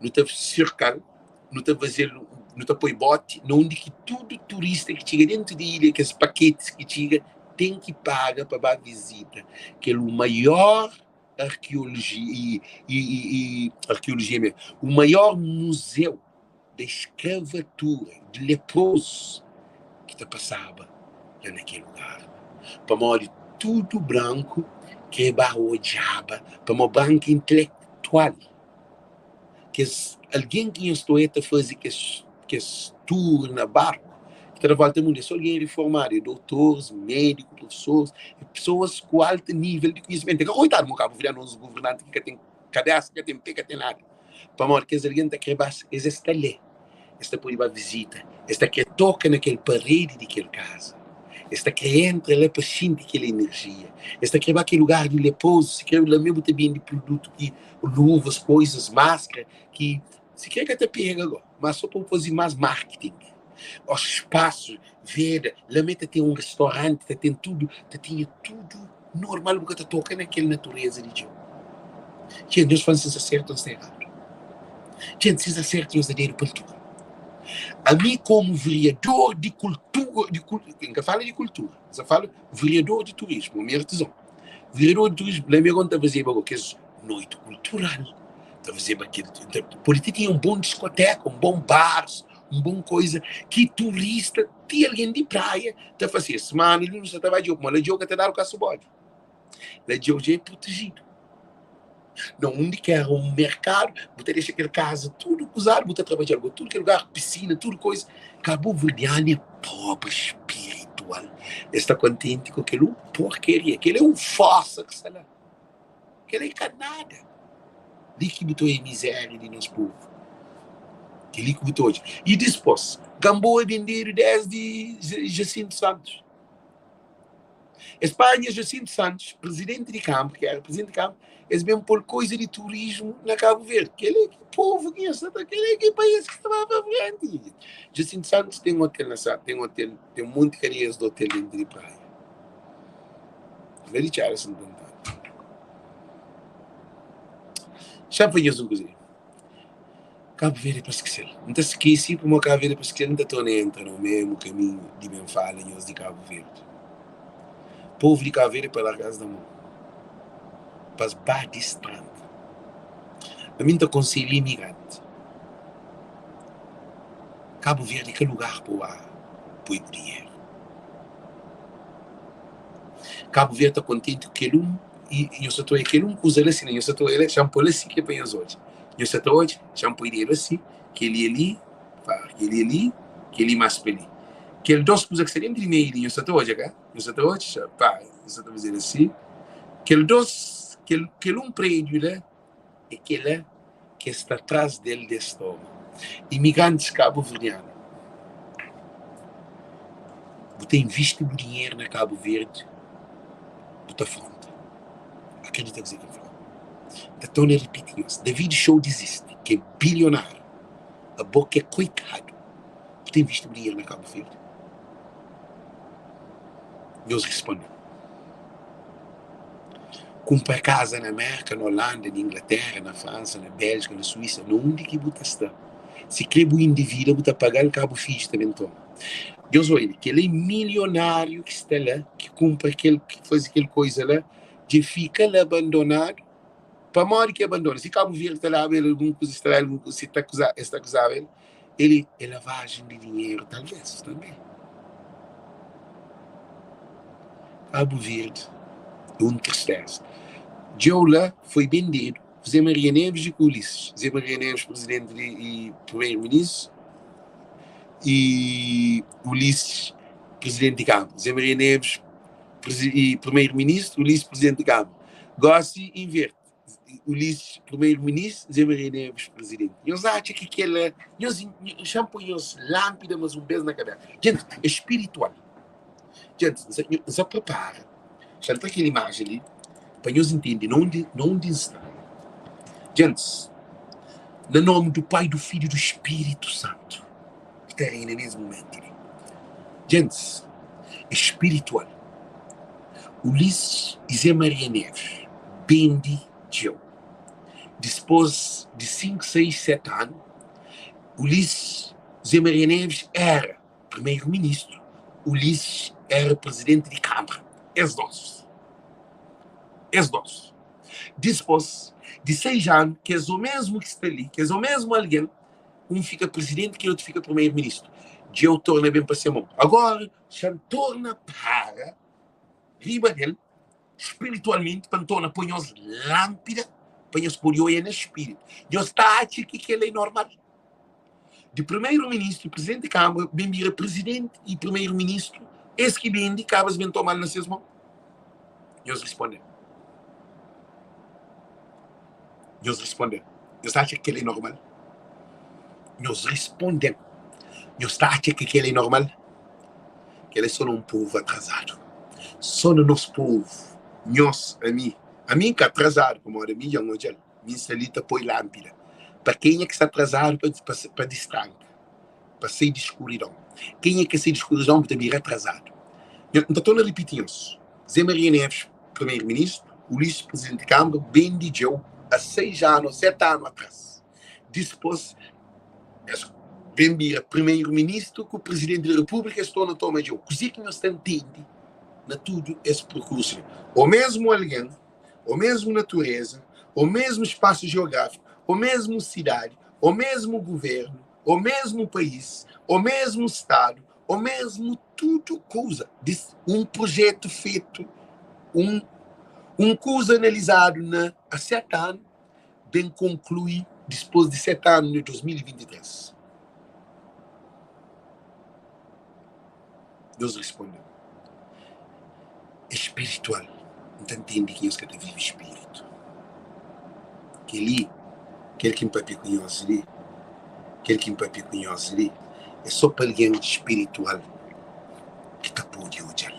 nu ta sirkal, nu ta fazel, nu ta poi boti na undi ki tudu turista ki txiga dentu di ilha, kes paketis ki txiga, ten ki paga pa ba vizita kel o maior arkeologia e, e, e arkeologia mesmo, o maior museu da escravatura de leprosos ki ta pasaba la na kel lugar. Pamodi tudu branku kre ba odjaba, pamodi branku é intelektual. Kes algen ki nhos ta oia ta faze kes kes tour na barku ki ta da volta mundu é so algen reformadu, é doutores, médiku, profesoris, é pesoas ku altu nível di konhisimentu. É ka koitadu mo kabuverdianu, nos governanti ki ka ten kabesa, ka ten pé, ka ten nada. Pamodi kes algen ta kre ba, es es ta lé, es ta pode ba vizita, es ta kre toka na kel paredi di kel kaza, es ta kre entra la pa xinti kel enerjia, es ta kre ba kel lugar di leprozu, si kre la mê bu ta bende produtu ki luvas, koizas, maskra ki si kre ka ta pega go. Má sô pa bu faze más marketing. Ó spasu, veda, la mê ta ten un restoranti, ta ten tudu, ta tinha tudu normal, bu ka ta toka na kel natureza di Djeu. Txeu, Deus fla-m si N sta sertu ô N sta eradu. Txeu, si N sta sertu, nhos da dedu pa altura. Ami komu veriador di kultura, di kul, N ka fala di kultura, N sa fala veriador di turismu, ami é artizon. Veriador di turismu, la mi agora N ta fazeba go kes noiti kultural, ta fazeba kel, pode ti tinha un bon diskoteka, un bon baris. Un bon koiza ki turista ti algen di praia ta fase. Semana li nu sa ta ba Djeu, pamodi la Djeu ka ta dadu kasu bodi. La Djeu dja é protejidu. Na undi ki era un merkadu, bu ta dexa kel kaza tudu kuzadu, bu ta trabadja-l bo tudu kel lugar, pisina, tudu koiza. Kabuverdianu é pobri spiritual. Es ta kontenti ku kel un porkeria. Kel é un fosa ki sta la. Kel-li é ka nada. Li ki bu ta odja mizéria di nos povu. Kel-li ki bu ta odja. I dispôs, Gamboa bendedu désdi Jacinto Santos. Es panha Jacinto Santos, prizidenti di kanpu, ki éra prizidenti di kanpu, es ben pô-l koiza di turismu na Kabu Verdi. Kel-li ki povu ki nhos sta ta, kel-li ki país ki sta ba pa frenti. Jacinto Santos ten otel na Sa, ten otel, ten monti kadeias di otel dentu di praia. La di txada Santu António. Xa pa nhos un kuza. Kabu Verdi é pa skese-l. N ta skese pamodi Kabu Verdi é pa skese-l, N ta torna entra na mésmu kaminhu di ben fala nhos di Kabu Verdi. Povu di Kabu Verdi é pa larga-s na mon, pa es ba di strada. Ami N ta konselha imigranti, Kabu Verdi é ka lugar pa bu ba poi bu dinheru. Kabu Verdi ta kontenti ku kel un i nhos ta ta kel un kuza la si na nhos ta ta odja la xa-m pô-l asi ki é pa nhos odja nhos ta ta odja xa-m poi dedu asi kel-li ali pa kel-li ali kel-li más pa li kel dos kuza ki sta dentu di meiu li nhos ta ta odja ka nhos ta ta odja xa pa nhos ta ta faze-l asi kel dos kel kel un prédiu la É kela ki es sta tras del des toma. Imigrantis kabuverdianu, bu ta invisti bu dinheru na Kabu Verdi, bu ta fronta. Akredita kuzê ki N fla. N ta torna ripiti nhos, David Show dizisti, ki é bilionáriu, abo ki é koitadu, bu ta invisti bu dinheru na Kabu Verdi? Nhos risponde-m. Kunpra kaza na Merka, na Olanda, na Inglatéra, na Fransa, na Béljika, na Suísa, na undi ki bu ta sta. Si kre bu individa, bu ta paga-l, ka bu fidju ta ben toma. Nhos odja, kel é milionáriu ki sta la, ki kunpra kel, ki faze kel koiza la, dja fika la abandonadu. Pamodi ki abandona? Si Kabu Verdi ta daba el algun kuza, si ta daba el algun kuza, si ta akuza, es ta akuzaba el, el é lavajen di dinheru, talvês, tanbê. Kabu Verdi é un tristeza. Djeu la foi bendedu José Maria Neves i ku Ulisses. José Maria Neves, presidenti di i primeru ministru, i Ulisses, presidenti di Kâmara. José Maria Neves, i primeru ministru, Ulisses, presidenti di Kâmara. Gósi inverte. Ulisses, primeru ministru, Zé Maria Neves, presidenti. Nhos atxa ki kel-la, nhos, xa-m poi nhos lánpida más un bês na kabésa. Djenti, é spiritual. Djenti, N sa pripara, xa-m tra kel imajen li pa nhos intende na undi, na undi N sta. Djentis, na nomi du Pai, du Fidju i du Spiritu Santu, ki ta reina nes mumentu li. Djentis, é spiritual. Ulisses i Zé Maria Neves bende txeu. Dispôs di 5, 6, 7 anu, Ulisses Zé Maria Neves éra primeru-ministru, Ulisses éra prizidenti di Kâmara. Es dôs. Es dôs. Dispôs di 6 anu, kes omésmu ki sta li, kes omésmu algen, un fika prizidenti, kel otu fika primeru-ministru. Djeu torna ben pa se mon. Agóra, Xa-m torna para riba del spiritualmenti pa N torna poi nhos lánpida pa nhos pode oia na spiritu. Nhos ta atxa ki kel-la é normal? Di primeru-ministru i prizidenti di kâmara ben bira prizidenti i primeru-ministru, es ki bende kaba es ben toma-l na ses mon? Nhos risponde-m. Nhos risponde-m. Nhos ta atxa ki kel-la é normal? Nhos risponde-m. Nhos ta atxa ki kel-la é normal? Kel-la é sô na un povu atrazadu. Sô na nos povu. Nhos, ami. Ami N ka atrazadu, pamodi ami dja N odja-l. Mi N sta li ta poi lánpida pa kenha ki sta atrazadu pa distranka, pa sai di skuridon. Kenha ki sai di skuridon bu ta bira atrazadu. N ta torna ripiti nhos. Zé Maria Neves, Primeru-Ministru, Ulisses, Prizidenti di Kâmara, ben di Djeu a 6 anu ô 7 anu atras. Dispôs, es ben bira Primeru-Ministru ku Prizidenti di Repúblika, es torna toma Djeu. Kuzê ki nhos ta ntende na tudu es perkursu li? Ô mesmu algen, ô mesmu natureza, ô mesmu spasu jeográfiku, ô mesmu sidadi, ô mesmu guvérnu. O mesmu país, o mesmu stadu, o mesmu tudu kuza. Un projetu fetu, un un kuza analizadu na a 7 anu, ben konklui dispôs di 7 anu na 2023. Deus responde-m, É spiritual. N ta ntende ki nhos ka ta vive spiritu. Kel-li, kel ki N pâpia ku nhos li, kel ki N pâpia ku nhos li, é sô pa algen spiritual ki ta pode odja-l.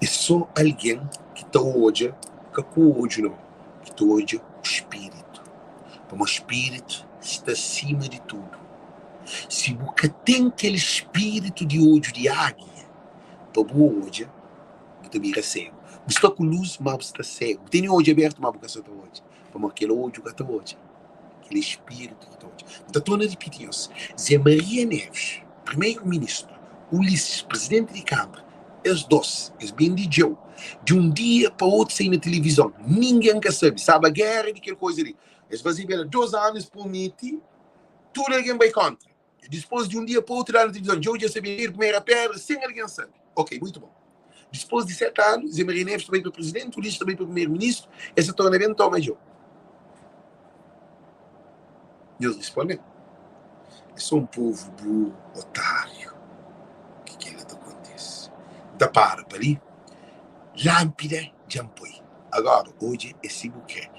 É sô algen ki ta odja, ka ku odju nau, ki ta odja ku spiritu. Pamodi spiritu sta sima di tudu. Si bu ka ten kel spiritu di odju di águia pa bu odja, bu ta bira segu. Bu sta ku lus, má bu sta segu. Bu tene odju abertu, má bu ka sta ta odja. Pamodi kel odju ka ta odja, kel é spiritu ki ta odja. N ta torna ripiti nhos, Zé Maria Neves, primeru-ministru, Ulisses, prizidenti di Kanbra, es dos, es ben di Djeu. Di un dia pa otu sai na tilivizon, ningen ka sabe. Staba géra di kel koza li. Es fazeba el dos anu, es promete. Tudu algen bai kóntra. Dipôs di un dia pa otu, la na tilivizon, Djeu dja sabia ler primera pédra sen algen sabe. Ok, muitu bon. Dipôs di 7 anu, Zé Maria Neves ta bai pa prizidenti, Ulisses ta bai pa primeru-ministru, es ta torna ben toma Djeu. Nhos responde-m, É sô un povu buru, otáriu, ki kel-la ta kontise. N ta para pa li. Lánpida dja N poi. Agóra, odja é si bu krê.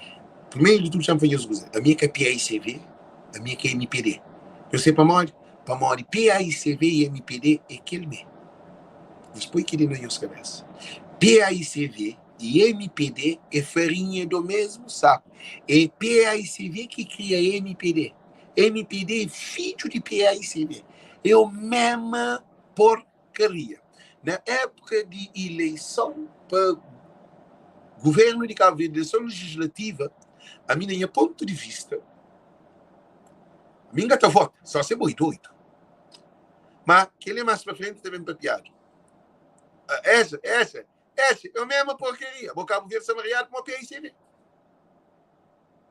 Primeru di tudu, xa-m fla nhos un kuza, ami é ka PAICV, ami é ka mpd. Nhos sabe pamodi? Pamodi PAICV i mpd é kel mê. Nhos poi kel-li na nhos kabésa. PAICV i mpd é farinha do mesmu saku. É PAICV ki kria mpd. Mpd é fidju di PAICV. É o mema porkaria. Na époka di ileison pa Guvernu di Kabu Verdi, ileison legislativa, ami na nha pontu di vista, mi N ka ta vota, só se bo é doidu. Ma kel-li más pa frenti ta ben papiadu. Esa, esa, esa é o mesma porcaria. Bo Kabu Verdi sta mariadu pamo PICV.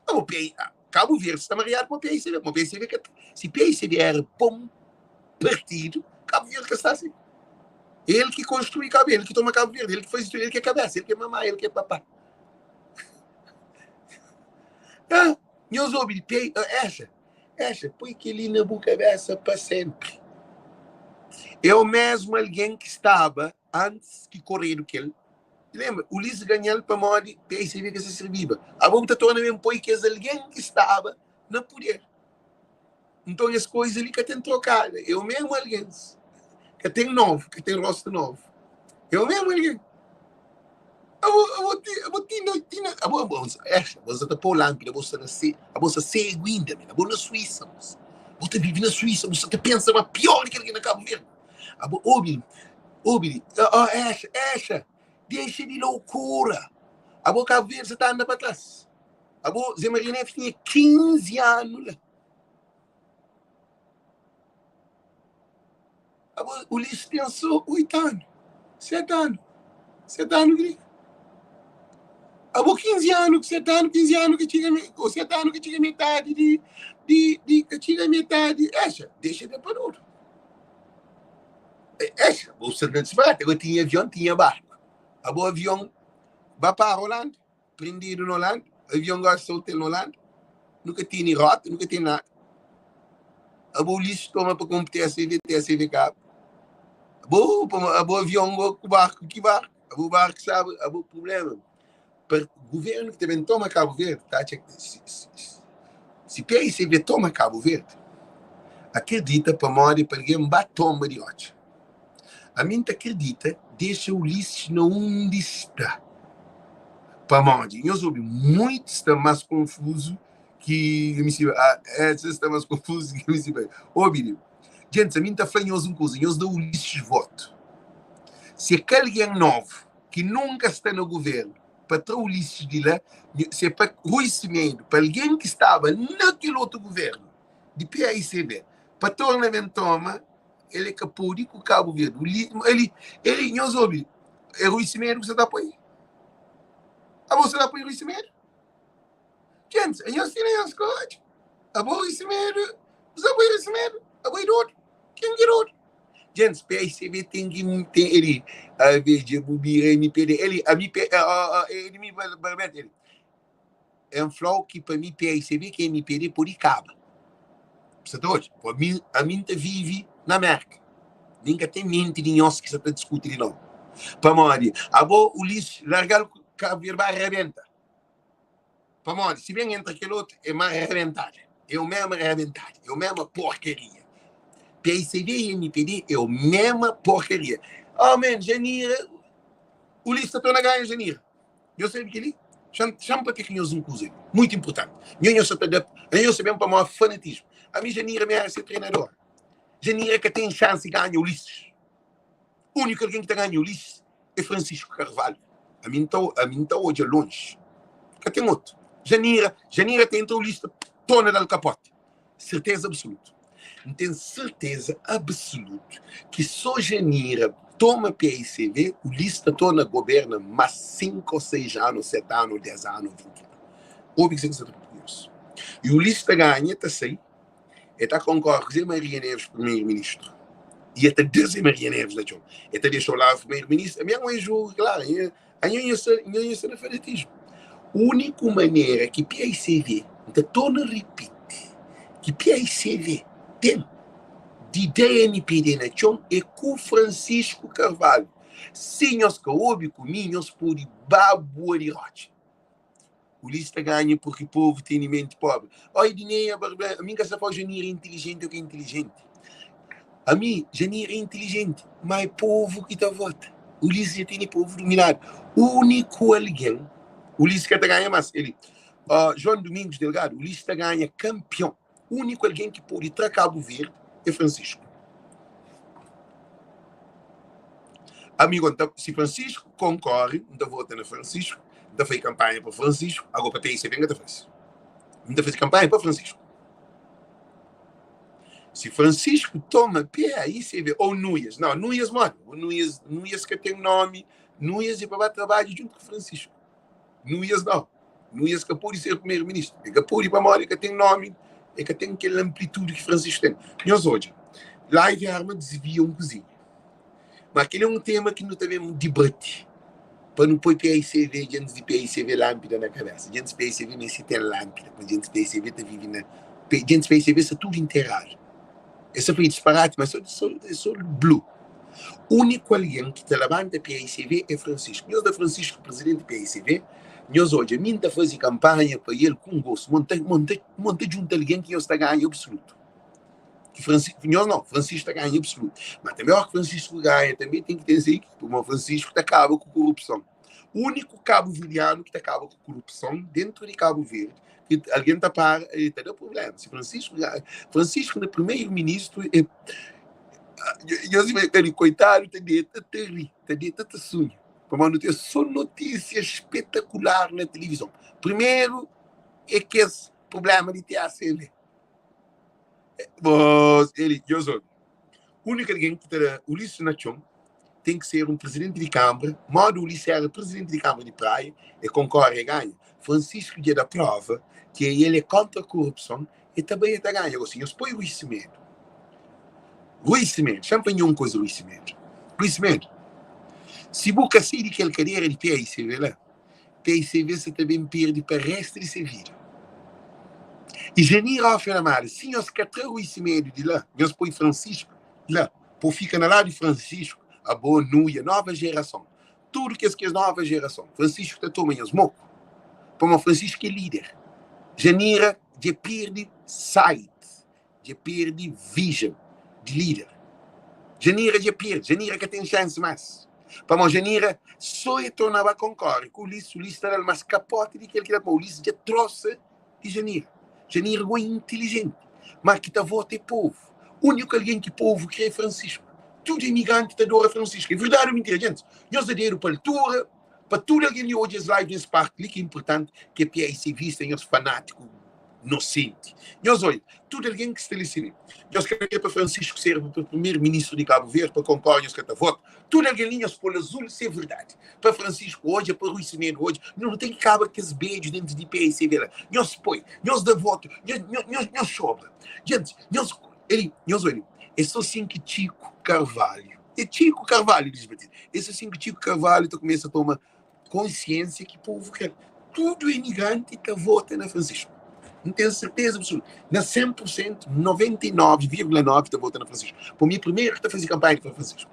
Abo PI, Kabu Verdi sta mariadu pamo PICV. Pamo PICV ka, si PICV era bom partidu, Kabu Verdi ka sta asi. El ki konstrui Kabu Verdi, el ki toma Kabu Verdi, el ki fazi tudu, el ki é kabesa, el ki é mamá, el ki é papá. Ah, nhos obi di PI, esa, esa, poi kel-li na bu kabesa pa senpri. É o mesmu algen ki staba antis ki koredu kel. Lenbra, Ulisses ganha-l pamodi PICV ka sa sirbiba. Abo bu ta torna ben poi kes algen ki staba na puder. Nton es koiza li ka ten trokada. É o mesmu algens. Ka ten novu, ka ten rostu novu. É o mesmu algen. Abo, abo, ti, abo ti na, ti na, abo, abo, essa, abo ta pô lâmpada, abo sta na se, abo sta cego inda, men. Abo na Suíça, abo, abo ta vive na Suíça, abo sta ta pensa ma pior di kel ki na Cabo Verde. Abo, obi, obi, oh, essa, essa, deixa de loucura. Abo Cabo Verde sa ta anda pa trás. Abo, Zé Maria Neves tinha 15 anu la. Abo, Ulisses ten so 8 anu, 7 anu, 7 anu ki Abo 15 anu, 7 anu, 15 anu ka txiga, ou 7 anu ka txiga metadi di, di, di, ka txiga metadi, exa, dexa de pa dodu. Exa, bo sta na disparate, abo tinha avion, tinha barku. Abo avion ba para Holanda, prendidu na Holanda, avion gosi sta hotel na Holanda, nu ka tene rota, nu ka tene nada. Abo Ulisses toma pa konpu TSV, TSV kaba. Abo, abo avion go ku barku, ki barku? Abo barku sabe, abo problema. Pa governo ki ta ben toma Cabo Verde, ta atxa si, si, si PICV toma Cabo Verde, akredita pamodi pa algen ba tomba di otxa. Ami N ta kridita dexa Ulisses na undi sta. Pamodi, nhos obi, muitos sta mas konfuzu ki MC ah, essa sta mas konfuzu ki MC Bai. Obi li, gentis, ami N ta fla nhos un kuza, nhos da Ulisses votu. Si é ka algen novu ki nunka sta na guvernu pa tra Ulisses di la, si é pa Rui Semedo, pa algen ki staba na kel otu guvernu di PAICB, pa torna ben toma El é ka pode ku Cabo Verde. Eli, eli, nhos obi, é Rui Semedo que você tá põe. Abo você tá põe Rui Semedo? Gente, nhos tira nhos coach. Abo Rui Semedo, você põe Rui Semedo? dodu. Djentis, PICB ten ki ten eli, abe dja bu bira MPD, eli, ami, eli mi Barbeto, eli. N fla-u ki pa mi PICB ki MPD pode kaba. Bu sa ta odja? Pa mi, ami N ta vive na Merka. Mi N ka ten menti di nhos ki sa ta diskuti li nau. Pamodi, abo Ulisses, larga-l ku Cabo Verde ba rabenta. Pamodi, si ben entra kel otu, é más rabentada. É o mesma rabentada, é o mesma porcaria. PICB e MPD é o mesma porcaria. Oh man, Janira, Ulisses ta torna ganha Janira. Nhos sabe kel-li? Xa-m papia ku nhos un kuza li, mutu inpurtanti. Nho nhos sa ta da, nho sa ben pamodi fanatismu. Ami Janira mi éra se trenador. Janira ka ten xansi ganha Ulisses. Úniku algen ki ta ganha Ulisses é Francisco Carvalho. Ami N ta, ami N ta odja lonji. Ka ten otu. Janira, Janira ta entra Ulisses ta torna da-l kapoti. Serteza absolutu. N ten serteza absolutu ki so Janira toma PICV, Ulisses ta torna goberna mas 5 ou 6 anu, 7 anu, 10 anu, 20 anu. Obi kuzê ki N sta ta papia ku nhos. E Ulisses ta ganha, ta sai, el ta konkorre ku Zé Maria Neves primeiro-ministru e el ta da Zé Maria Neves na txon. El ta dexa Olavo primeiro-ministru. Ami é un jogo klaru. Anho nha sta, nho nha sta na fanatismu. Úniku manera ki PICV, N ta torna ripiti, ki PICV ten di da MPD na txon é ku Francisco Carvalho. Si nhos ka obi ku mi, nhos pode ba bua di rotxa. Ulisses ta ganha porque povo tene mente pobre. Oi Dineia Barbe, ami nka sa fala Janira é inteligente ou ka inteligente. Ami, Janira é inteligente, ma é povo ki ta vota. Ulisses dja tene povo dominado. Único alguém, Ulisses ka ta ganha mas, ele. Uh, João Domingos Delgado, Ulisses ta ganha campeão. Único alguém que pode tra Cabo Verde é Francisco. Amigo, nta, si Francisco concorre, nta vota na Francisco, nta faz campanha para Francisco, agora para PICB nka ta faz. Nta faz campanha para Francisco. Si Francisco toma PAICV ou Nuias, não, Nuias mole, o Nuias, Nuias que tem nome, Nuias é para trabalho junto com Francisco. Nuias não. Nuias ka pode ser primeiro-ministro. E ka pode pamodi ka tem nome, e ka tem aquela amplitude que Francisco tem. Nhos odja, live arma desvia um cozinha. Mas aquele é um tema que nu ta ben debate pa nu poi PICV, djentis di PICV lâmpida na cabeça. Djentis PICV nem se tem lâmpida, pa djentis PICV ta vive na djentis PICV sta tudo enterrado. Essa foi disparate, mas só, só, só blue. Úniku algen ki ta labanta paicv é Francisco. Nhos da Francisco presidenti paicv, nhos odja, mi N ta faze kanpanha pa el ku un gostu, mo N ta, mo N ta, mo N ta djunta algen ki nhos ta ganha absolutu. Ki Francisco, nhos não, Francisco ta ganha absolutu. Ma tanbe óki Francisco ganha, tanbe ten ki ten se ekipa, mo Francisco ta kaba ku korupson. Úniku kabuverdianu ki ta kaba ku korupson dentru di Kabu Verdi, ki algen ta para, e ta da prublema. Si Francisco ganha, Francisco na primeiro ministru e Nhos imajina, koitadu ta deta ta ri, ta deta ta sunha. Pamodi nu ten sô notísia spetakular na tilivizon. Primeru é kes prubléma di TACV. Bos, eli, nhos obi. Úniku algen ki ta da Ulisses na txon ten ki ser un prizidenti di kanbra. Modi Ulisses éra prizidenti di kanbra di Praia, e konkore e ganha. Francisco dja da prova ki el é kontra korupson E ta bai e ta ganha. Gosi nhos poi Rui Semedo. Rui Semedo, xa-m fla nho un koza Rui Semedo. Rui Semedo, si bu ka sai di kel kadera di PAICV la, PAICV sa ta ben perde pa restu di se vida. I Janir Ofe Ramada, si nhos ka tra Rui Semedo di la, nhos poi Francisco la, po fika na ladu di Francisco, abo, Nuia, nova jerason. Tudu kes ki es nova jerason. Francisco ta toma nhos moku. Pamodi Francisco é lider. Janira dja perde sight, dja perde vision di lider. Janira dja perde, Janira ka ten chance mas. Pamodi Janira so e torna ba konkore ku Ulisses, Ulisses ta dal mas kapoti di kel ki da pa Ulisses dja trosa di Janira. Janira go é inteligente, ma ki ta vota é povo. Único algen ki povo kre é Francisco. Tudo imigranti ta adora Francisco. É verdade ou mentira, gente? Nhos da dedo pa altura, pa tudo algen li odja es live nes parte li ki é importante, ki é PICVista, nhos fanático nosenti. Nhos odja, tudo algen ki sta li si li. Nhos ka kre pa Francisco ser primeiro ministro di Cabo Verde, pa concorre, nhos ka ta vota. Tudo algen li nhos pol azul se é verdade. Pa Francisco odja, pa Rui Semedo odja, nhos nu ten ki kaba kes bedju dentro di PICV la. Nhos poi, nhos da voto, nhos, nhos, nhos sobra. Gente, nhos, eli, nhos odja. É só sin ki Txiku Karvalhu, é Txiku Karvalhu Luís Batista, é só sin ki Txiku Karvalhu ta kumesa toma konsiênsia ki povu krê. Tudu imigranti ta vota na Francisco. N ten serteza absoluta, na 100 pur sentu, 99,9 ta vota na Francisco. Pa mi, primeru ki ta faze kanpanha foi Francisco.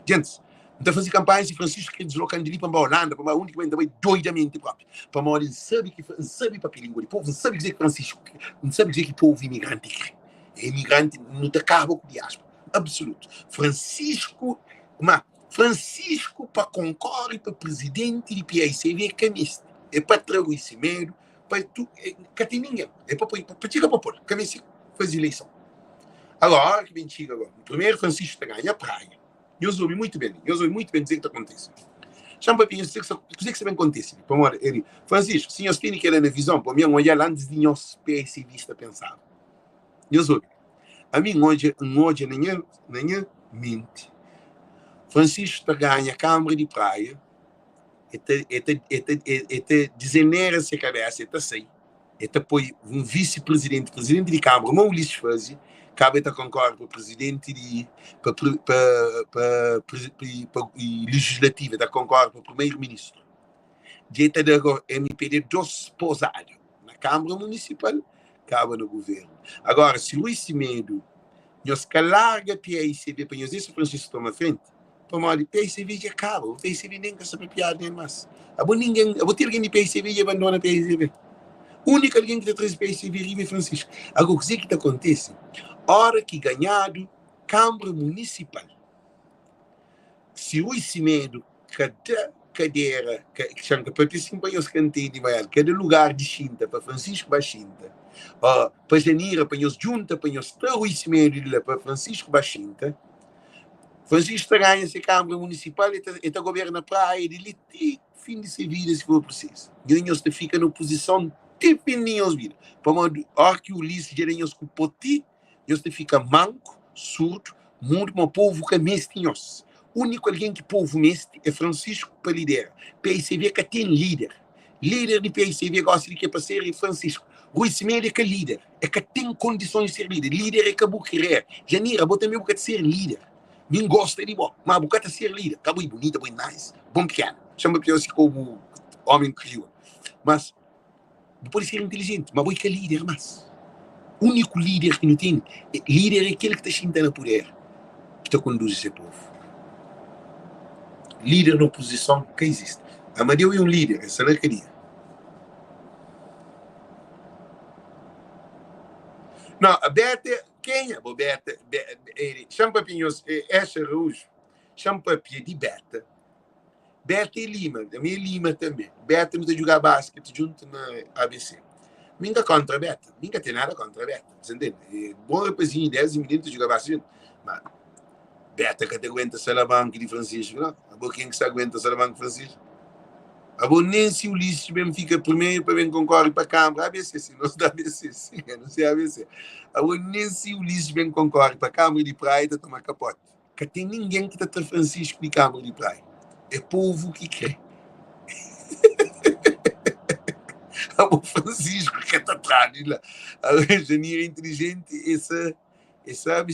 Gentis, N ta faze kanpanha si Francisco krê disloka-m di li pa N ba Holanda, pa N ba undi ki N bai, N ta bai doidamenti propi. Pamodi N sabe ki, N sabe papia lingua di povu, N sabe kuzê ki Francisco krê, N sabe kuzê ki povu imigranti krê. Imigranti, nu ta kaba ku diáspora, absolutu. Francisco, ma Francisco pa konkore pa prizidenti di paicv ka meste, é pa tra Rui Semedo, pa tu, ka ten ningen, é pa poi, pa txiga pa pol, ka meste faze ileison. Agora, ora ki ben txiga agora, primeru Francisco ta ganha Praia, nhos obi muitu ben, nhos obi muitu ben kuzê ki ta kontise. Xa-m papia nhos kuzê ki sta ben kontise li, pamodi el di, Francisco, si nhos tene kela na vizon, pamodi N odja-l antis di nhos paicvista pensaba. Nhos obi, ami N odja, N odja na nha, na nha menti, Francisco ta ganha Câmara di Praia, e ta, e ta, e ta, e ta dizenera se kabesa, e ta sai, e ta poi un visi-prizidenti, prizidenti di Câmara, ma Ulisses faze, kaba e ta konkorre pa prizidenti di, pa, pa, pa, pa, pa legislativu, e ta konkorre pa primeiro-ministru. Dja e ta da MPD dos pozada na Câmara Municipal, kaba na governo. Agora, si Rui Semedo, nhos ka larga PAICV pa nhos dexa Francisco toma frente, pamodi PAICV dja kaba, o PAICV nem ka sta papiadu nem mas. Abo ninguém, abo ti alguém di PAICV dja abandona PAICV. Único alguém ki ta traze PAICV riba é Francisco. Agora, kuzê ki ta kontese? Ora ki ganhadu Câmara Municipal, si Rui Semedo ka da kadera, ka, xa N ka papia sin pa nhos ka ntende ma el, kada lugar di xinta pa Francisco ba xinta, ó, pa Janira, pa nhos djunta, pa nhos tra Rui Semedo di la pa Francisco ba xinta, Francisco ta ganha se Câmara Municipal, el ta, el ta goberna Praia di li ti fin di se vida si for prisizu. Nho, nhos ta fika na opozison ti fin di nhos vida, pamodi óra ki Ulisses dja da nhos ku pó ti Nhos ta fika manku, surdu, mudu, ma povu ka meste nhos. Úniku algen ki povu meste é Francisco pa lidera. Paicv ka ten líder. Líder di paicv gosi di ke pa ser é Francisco. Rui Semedo é ka líder. É ka ten kondisons di ser líder. Líder é ka bu kirer. Janira, bo tanbe bu ka ta ser líder. Mi N gosta di bo, ma bu ka ta ser líder. Ka bo é bunita, bo é nice, bon pikena. Xa-m papia si komu omi kriol. Mas. Bu pode ser inteligenti, ma bo é ka líder más. Úniku líder ki nu ten, líder é kel ki ta xinta na puder, ki ta konduzi se povu. Líder na opozison ka izisti. Amadeu é un líder, el sta na kadia. Não, a Beta, kenha? Bo Beta, be, be, xa-m papia nhos, Exa Araújo, xa-m papia di Beta. Beta é Lima, ami é Lima tanbe. Beta nu ta djuga basket djuntu na ABC. Mi N ka kontra Beta, mi N ka ten nada kontra Beta, bu ntende? É bon rapazinhu des i mininu ta djuga basket djuntu. Ma Beta ka ta aguenta salabanku di Francisco nau. Abo ken ki sta aguenta salabanku di Francisco? Abo nen si Ulisses ben fika primeru pa ben konkore pa Kamara, ABC, si nos da ABC, si, nos é ABC. Abo nen si Ulisses ben konkore pa Kamara di Praia ta toma kapoti. Ka ten ningen ki ta tra Francisco di Câmara di Praia. É povo ki kre. Abo Francisco ka ta tradu di la. Janira é inteligente, e sa, e sabe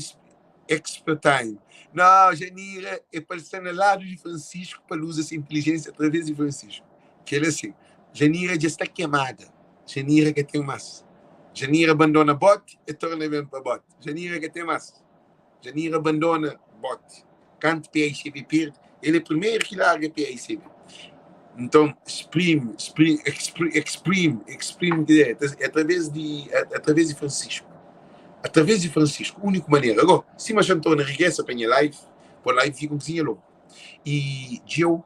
expertime. Não, Janira é pa sta na lado di Francisco pa usa se inteligência através di Francisco. Kel assim, Janira dja sta queimada. Janira ka ten mas. Janira abandona bote, e torna ben pa bote. Janira ka ten mas. Janira abandona bote kantu PICB perde, el é primeru ki larga PICB. Nton, exprime, exprime, exprime, exprime, é através di, através di Francisco. Através di Francisco, úniku manera. Agora, sima xa N torna regresa pa nha live, pa live fika un kuzinha longu. E djeu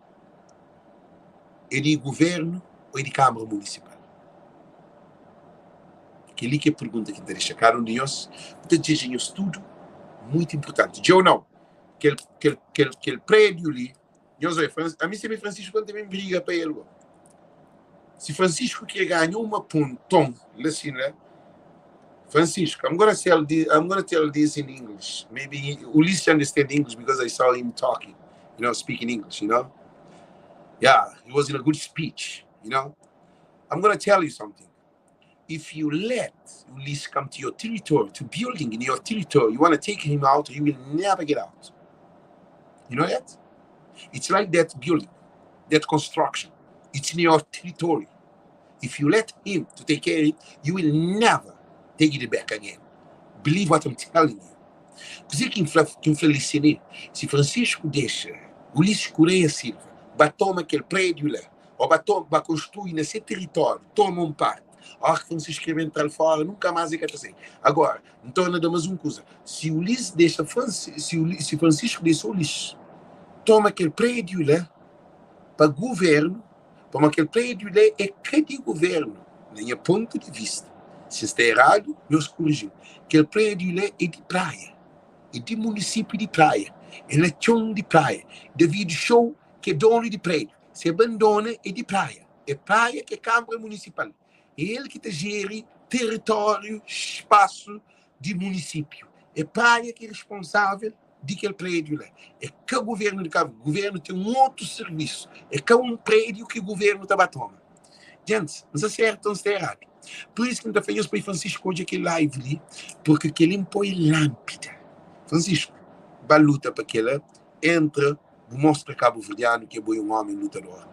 é di governu ou é di Câmara Municipal? Kel-li ki é pergunta ki N ta dexa kada un di nhos. N ta dizeja nhos tudu muitu inpurtanti. Djeu nau, kel, kel, kel, kel prédiu li, nhos oi, ami si mi Francisco N ta ben briga pa el go. Si Francisco kre ganha uma ponton la si la, Francisco, I'm gonna tell this, I'm gonna tell this in English. Maybe he, Ulisses understand English because I saw him talking, you know, speaking English, you know. Yeah, he was in a good speech, you know. I'm gonna tell you something. If you let Ulisses come to your territory, to building in your territory, you want to take him out, he will never get out. You know that? It's like that building, that construction. It's in your territory. If you let him to take care of it, you will never take it back again. Believe what I'm telling you. Kuzê ki N fla, ki N fla li si li, si Francisco dexa Ulisses Correia Silva ba toma kel prédiu la, ô ba toma, ba konstrui na se teritóriu, toma un parti, óra ki Francisco krê ben tra-l fóra, nunka más el ka ta sai. Agora, N torna da más un kuza, si Ulisses dexa Franci, si Uli, si Francisco dexa Ulisses toma kel prédiu la pa guvérnu, Pamodi kel prédiu la é ka di govérnu, na nha pontu di vista. Si N sta eradu, nhos kuriji-m. Kel prédiu la é di Praia, é di munisípiu di Praia, é na txon di Praia. David Show ki é donu di prédiu. Si e bandona, é di Praia. É Praia ki é kanbra munisipal. É el ki ta jeri teritóriu, spasu di munisípiu. É Praia ki é responsável di kel prédiu la. É ka guvernu di Kabu Verdi. Guvernu ten un otu sirvisu. É ka un prédiu ki guvernu ta ba toma. Gentis, N sta sertu ô N sta eradu? Pur isu ki N ta fla nhos pa Francisco odja kel live li, purki kel-li N poi lánpida. Francisco, ba luta pa kel-la, entra, bu mostra kabuverdianu ki abo é un ómi lutador.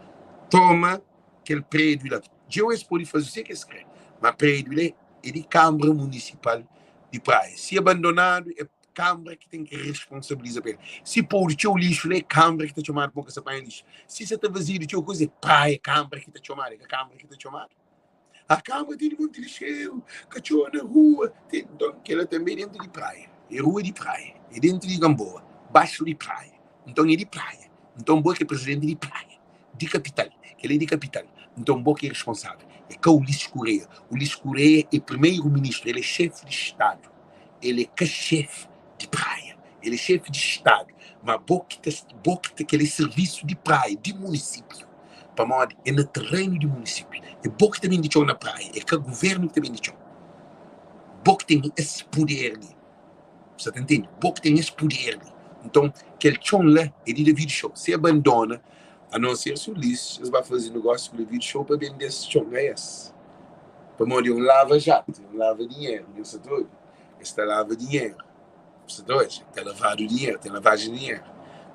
Toma kel prédiu la. Djeu es pode faze kuzê ki es kre, ma prédiu la é di Kanbra Munisipal di Praia. Si abandonadu, é Kanbra ki ten ki responsabiliza pa el. Si podu txeu lixu la é kanbra ki ta txomadu pamo ka sa panha lixu. Si sa ta fazedu txeu kuza é praia kanbra ki ta txomadu, é ka kanbra ki ta txomadu. A kanbra tene monti lixeru, katxor na rua, ten, nton kela tanbe é dentu di praia, é rua di praia, é dentu di Gamboa, baxu di praia, nton é di praia. Nton bo é ki é prizidenti di praia, di kapital, kel-la é di kapital, nton bo ki é responsável. É ka Ulisses Correia. Ulisses Correia é primeru ministru, el é xefi di stadu. El é ka xefi di Praia, el é xefi di stadu, ma bo ki ta, bo ki ta, kel é sirvisu di Praia, di munisipiu, pamodi é na terenu di munisipiu, é bo ki ta bende txon na Praia, é ka guvernu ki ta bende txon, bo ki ten es puder li, bu sa ta ntende? Bo ki ten es puder li, nton kel txon la é di David Show, si abandona, a non ser si Ulisses es ba faze negósiu ku David Show pa bende es txon a es. Pamodi é un lava jato, é un lava dinheru, nhos sa ta obi? Es ta lava dinheru, bu sa ta odja? Ta lavadu dinheru, ten lavajen di dinheru.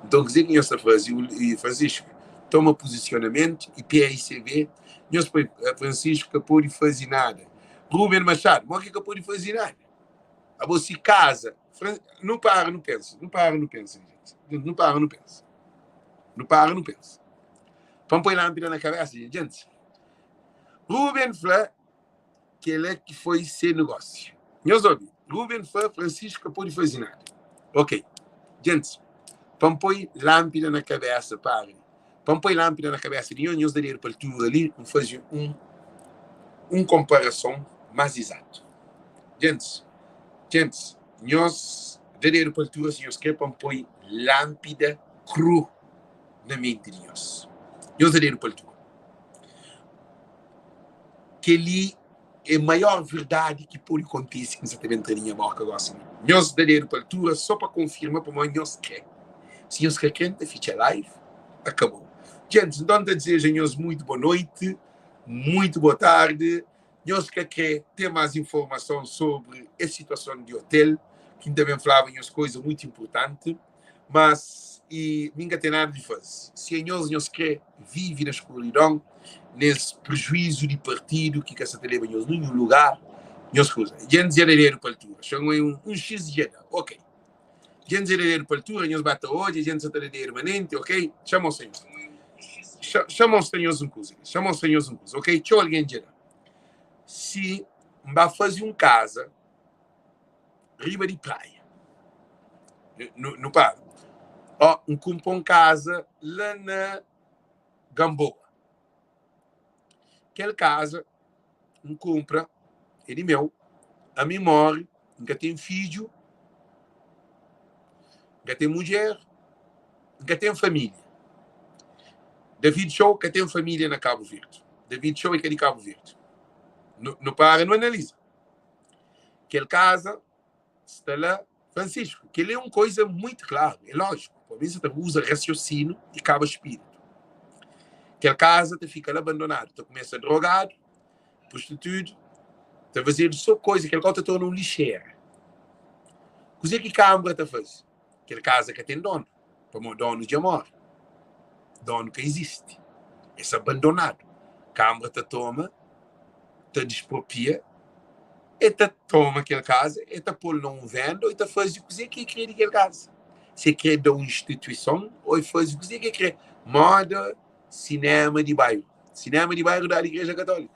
Nton kuzê ki nhos ta faze? I Francisco toma puzisionamentu i PAICV, nhos poi Francisco ka pode faze nada. Ruben Machado, mo ki ka pode faze nada? Abo si kaza, Fran, nu para nu pensa, nu para nu pensa, gente. Nu para nu pensa. Nu para nu pensa. Pa N poi lánpida na kabesa, gente. Ruben fla kel-la ki foi se negósiu. Nhos obi, Ruben fla Francisco ka pode faze nada. Ok, gentis, pa N poi lánpida na kabésa, pari, pa N poi lánpida na kabésa di nhos, nhos da dedu pa altura li, N faze un un konparason más izatu. Gentis, gentis, nhos da dedu pa altura si nhos kre pa N poi lánpida kru na menti di nhos. Nhos da dedu pa altura. Kel-li é maior verdadi ki pode kontise ki N sa ta ben tra di nha bóka gósi li. Nhos da dedu pa altura sô pa konfirma pamodi nhos krê. Si nhos ka krê, N ta fitxa live. Akabou. Gentis, nton N ta dizeja nhos muitu bo noiti, muitu bo tardi. Nhos ka krê ten más informason sobri es situason di otel, ki N ta ben flaba nhos koza muitu inpurtanti. Mas i mi N ka ten nada di faze. Si anhos nhos kre vive na skuridon, nes prejuizu di partidu ki ka sa ta leba nhos ninhun lugar, nhos kuza. Dja N dja da dedu pa altura. Xa-m un un xis dja da. Ok. Dja N dja da dedu pa altura, nhos ba ta odja, dja N sa ta da dedu manenti, ok. Xa mostra nhos. Xa xa mostra nhos un kuza. Xa mostra nhos un kuza, ok. Txeu algen dja da. Si N ba faze un kaza. riba di praia. Nu, nu para. Ó, N kunpra un kaza la na Gamboa. Kel kaza N kunpra é di meu. Ami N móre, N ka ten fidju, N ka ten mudjer, N ka ten família. David Show ka ten família na Kabu Verdi. David Show é ka di Kabu Verdi. Nu, nu para, nu analiza. Kel kaza sta la Francisco, kel é un koisa muito klaru, é lójiku, pa mi sa ta uza rasiosinu i kaba spiritu. Kel kaza ta fika la abandonadu, ta kumesa drogadu, prostituídu, Ta fazedu so koza, kel kau ta torna un lixera. Kuzê ki kanbra ta faze? Kel kaza ka ten donu, pamodi donu dja móre. Donu ka izisti, el sta bandonadu. Kanbra ta toma, ta dispropia, el ta toma kel kaza, el ta pô-l na un venda ô el ta faze kuzê ki el krê di kel kaza. Si el krê da un instituison ô el faze kuzê ki el krê. Móda sinéma di bairu. Sinéma di bairu dadu igreja katólika.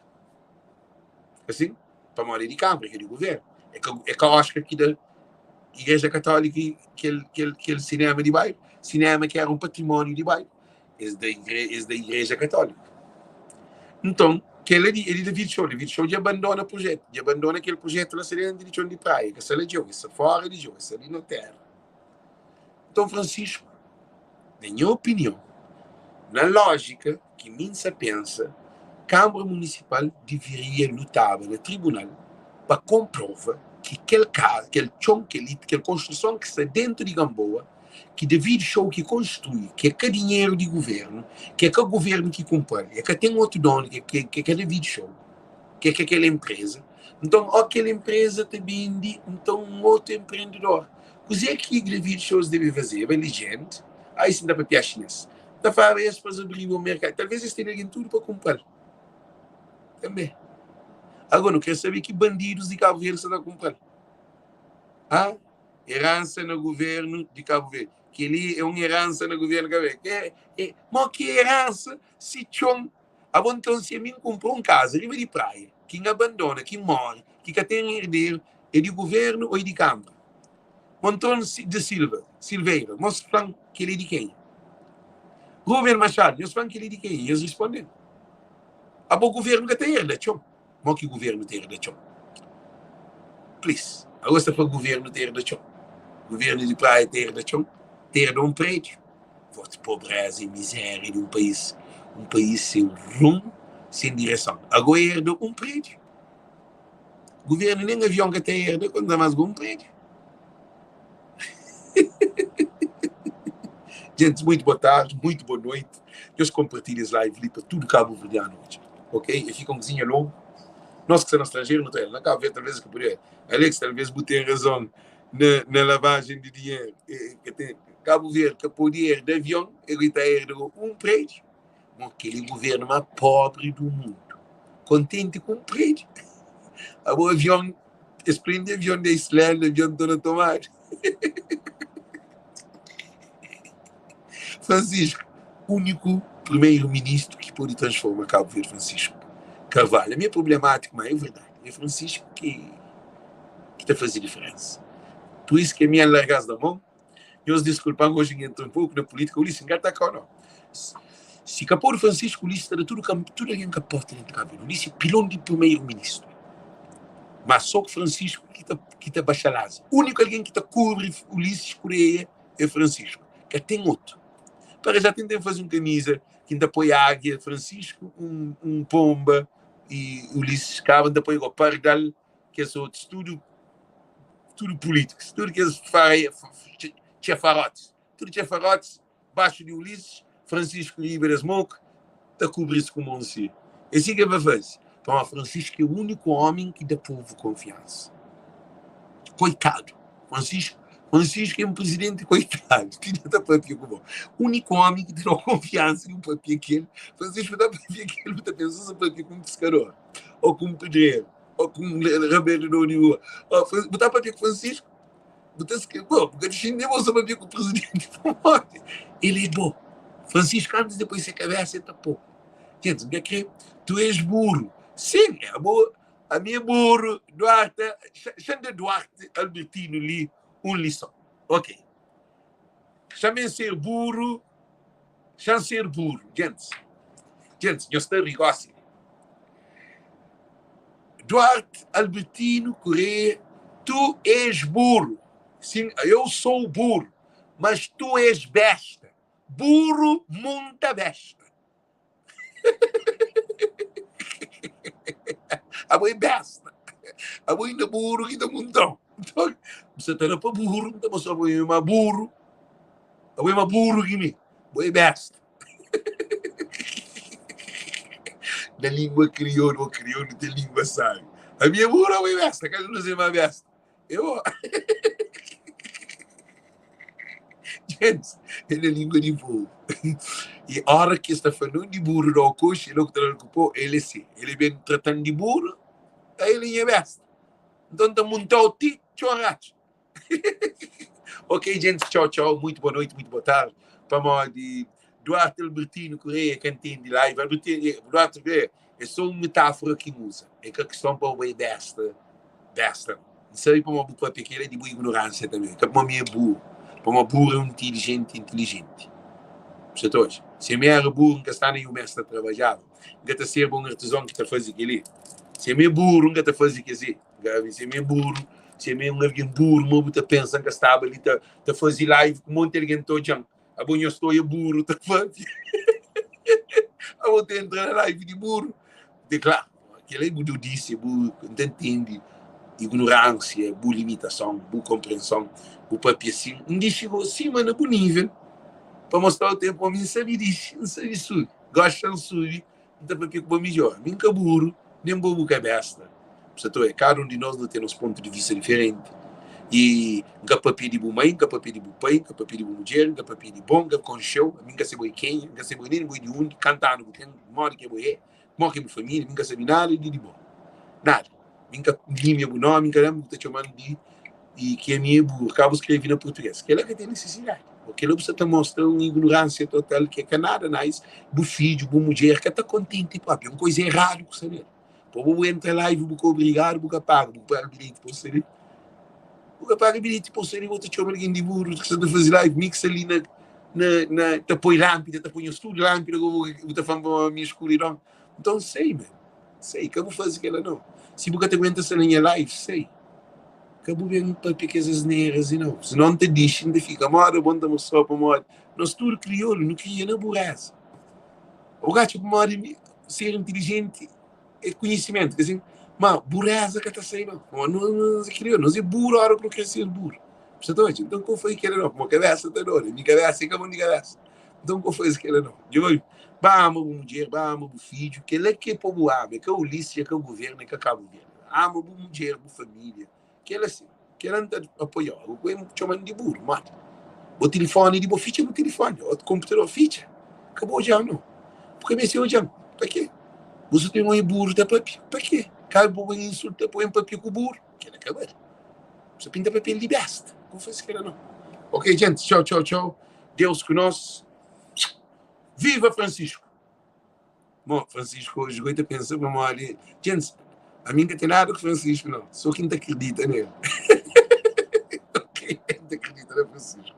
Asin? Pamodi é di kanbra, é ka di guvernu. É ka, é ka Oscar ki da Igreja Katólika kel, kel, kel sinéma di bairu. Sinéma ki éra un patrimóniu di bairu. Es da, igre, es da Igreja Katólika. Nton, kel di, é di David Show. David Show dja abandona projetu. Dja abandona kel projetu la sta déntu di txon di praia. Ka sta la djeu, el sta fóra di djeu, el sta li na téra. Nton, Francisco, na nha opinion, na lójika ki mi N sa pensa, Kanbra Munisipal diviria lutaba na tribunal pa konprova ki kel kaza, kel txon, kel kel konstruson ki sta dentu di Ganboa, ki David Show ki konstrui, ki é ka dinheru di guvernu, ki é ka guvernu ki kunpra-l, é ka ten otu donu ki é ka David Show, ki é ka kel enpreza. Nton, ó kel enpreza ta bende, nton un otu enprendedor. Kuzê ki David Shows debe fazeba? Legend, Ai, si N ta papiá xinês. N ta flaba es pa es abriba un merkadu. Talvês es tene algen tudu pa kunpra-l tanbê. Agora, nu krê sabe ki bandidus di Kabu Verdi sta ta kunpra-l. Ha? Eransa na guvernu di Kabu Verdi. Kel-li é un eransa na guvernu di Kabu Verdi. É, é, mo ki eransa si txon. Abo nton, si ami N kunpra un kaza riba di praia, ki N abandona, ki N móre, ki ka ten erderu, é di guvernu ô é di kanbra? Montrond de Silva, Silveira, Nhos fla-m kel-li é di kenha? Ruben Machado, Nhos fla-m kel-li é di kenha? Nhos responde-m, Abo guvernu ka ta erda txon. Mo ki guvernu ta erda txon? Please, ago sta fla guvernu ta erda txon. Guvernu di Praia ta erda txon? Ta erda un prédiu? Forti pobreza e miséria di un país, un país sen rumu, sen direson. Ago erda un prédiu. Guvernu nen avion ka ta erda, konta más un prédiu. Gente, muito boa tarde, muito boa noite. Nhos compartilha es live li pa tudo cabo-verdiano odja, ok? E fica um cozinha longo. Nós que está no estrangeiro não tem, na Cabo Verde talvez que podia. Alex, talvez bu tem razão na, na lavagem de dinheiro. E, que tem, Cabo Verde que podia herda avião, ele está herda um prédio. Bom, aquele governo mais pobre do mundo. Contente com um prédio. O avião, eles prendem avião da Islândia, avião toda tomada. Francisco, único primeiro-ministro que pode transformar Cabo Verde, Francisco Carvalho. É meio problemático, mas é verdade. É Francisco que que ta faze diferença. Por isso que a minha largas da mão. Nhos disculpa-m, hoje N entra um pouco na política. Ulisses, N ka atacau não. Si ka pode Francisco, Ulisses ta da tudo, tudo alguém capote dentro de Cabo Verde. Ulisses é pilon de primeiro-ministro. Mas só que Francisco que ta, que ta baixa laza. Único alguém que ta cobre Ulisses Correia é Francisco. Ka tem outro. Para já tentem fazer um camisa que ainda põe águia, Francisco, um, um pomba e Ulisses Cabo ainda põe igual Pardal, kes outros, tudo, tudo políticos, tudo kes txefarotes, tudo txefarotes, baxu di Ulisses, Francisco riba des moku, ta kubri-s ku mon si. É si ki el ba faze. Pamodi Francisco é úniku ómi ki da povu konfiansa. Koitadu! Francisco, Francisco é un prizidenti koitadu, ki dja ta papia ku bo. Úniku ómi ki ta da-u konfiansa di bu papia ku el. Francisco ta papia ku el, bu ta pensa si papia ku un piskador, ô ku un pedreru, ô ku un rabendedor di rua. Bu ta papia ku Francisco, Bu ta skrebe, bo, bu ka ta xinti bo sa pabia ku presidenti pamodi el é bo. Francisco antis di poi se kabesa el ta po. Gente, N ka kre, tu és burro. Sim, é abo, ami é burro. Duarte, xa-m da Duarte Albertino li un lison. Ok. Xa-m ser burro, xa-m ser burro. Gentis, gentis, nhos ta ri gosi. Duarte Albertino Correia, tu és burro. Sim, eu sou burro, mas tu és besta. Burro monta besta. Abo é besta. Abo ainda burro ki ta montau. Então, você ta da pa burro, ta mostra abo é ma burro. Abo é ma burro ki mi. Bo é besta. Na língua kriolu, ô kriolu ten língua sábi. Ami é buru, abo é besta. Kada nos é má besta. Eu, Gente, é na língua di povo. E ora ki es ta fla di buru da o koxi, el ku ta dal ku po, el é si. El é ben tratan di buru, el é nha besta. Nton ta muntau ti txon ratxa. Ok, gente, tchau, tchau. Muito boa noite, muito boa tarde. Pamodi Duarte Albertino Correia ka ntende live. Albertino, eh, Duarte Correia é só un metáfora ki N usa. É ka kiston pa bo é besta, besta. N sabe pamodi bu papia kel é di bu ignorância tanbê. Ka pamodi mi é burro. Pamodi burro é un inteligente inteligente. Bu sa ta odja? Si mi era burro, N ka sta na Iumes ta trabadjaba. N ka ta serba un artizon ki ta faze kel-li. Si mi é burro, N ka ta faze kes-li. Gabi, si mi é buru, si mi é un algen buru, ma bu ta pensa N ka staba li ta ta faze live ku monti algen ta odja-m. Abo nhos ta oia buru ta faze. Abo ta entra na live di buru. Te kla, kel-la é bu dodise, bu N ta ntende ignoránsia, bu limitason, bu konprenson, bu papia sin. N dixi bo sima na bu nível pa mostra-u tempu ma mi N sabe dixi, N sabe subi. Gosi N subi N ta papia ku bo midjor. Mi N ka buru, nen bo bu ka besta. Bu sa ta oja, kada un di nos nu ten nos pontu di vista diferenti. I N ka papia di bu mai, N ka papia di bu pai, N ka papia di bu mudjer, N ka papia di bo, N ka konxe-u, ami N ka sabe bo é kenha, N ka sabe bo nen bo é di undi, kantu anu bu ten, modi ki bo é, modi ki é bu familia, mi N ka sabe nada di di bo. Nada. Mi N ka limia bu nomi, N ka lembra bu ta txoma-m di i ki ami é burro. Ka bu skrebe na purtugês. Kel-la ka ten nisisidadi. Ô kel-la bu sta ta mostra un ignoránsia total ki é ka nada nice. Bu fidju, bu mudjer ka ta kontenti propi. É un koisa eradu ku sta nel. Pa bo bu entra live bu ka obrigadu, bu ka paga, bu paga bilheti pa bu sta li. Bu ka paga bilheti pa bu sta li, bu ta txoma algen di burro ki sta ta faze live. Mi ki sta li na na na ta poi lánpida, ta poi nhos tudu lánpida ku bu ta fla-m pa mi eskuridon. Nton sei man. Sei, ka bu faze kela nau. Si bu ka ta aguenta sta na nha live, sei. Ka bu ben papia kes asneras li nau. Sinon N ta dixi, N ta fika moda bo, N ta mostrau pamodi nos tudu kriolu nu kria na bureza. Bu ka atxa pamodi ser intilijenti é konhisimentu, ka sin? Ma bureza ka ta sai nau. Pamodi nos é kriolu, nos é buru ora ku nu kre ser buru. Bu sa ta odja? Nton ka bu faze kela nau, pamodi kabesa ta dode. Mi kabesa é ka bon di kabesa. Nton ka bu faze kela nau. Dja bu Ba ama bu mudjer, ba ama bu fidju, kel-la ki é pa bu ama, é ka Ulisses, é ka governu, é ka Cabo Verde. Ama bu mudjer, bu família, kel-la sin, kel-la N ta apoiau. Ago ku N txoma-m di buru, modi? Bo tilifoni di bo fitxa bu tilifoni, ô konputador fitxa, ka bu odja-m nau. Bu ka meste odja-m, pa kê? Bu sa ten oi buru ta papia, pa kê? Ka bu ben insulta pa ben papia ku buru, kel-la ka bali. Bu sa pinta papel di besta, ka bu faze kel-la nau. Ok, djenti, txau, txau, txau. Deus ku nos. Viva Francisco! Bom, Francisco hoje goi ta pensa pamodi Gente, a mim ka tem nada ku Francisco não, só quem ta acredita nele. Ok, ta acredita na Francisco.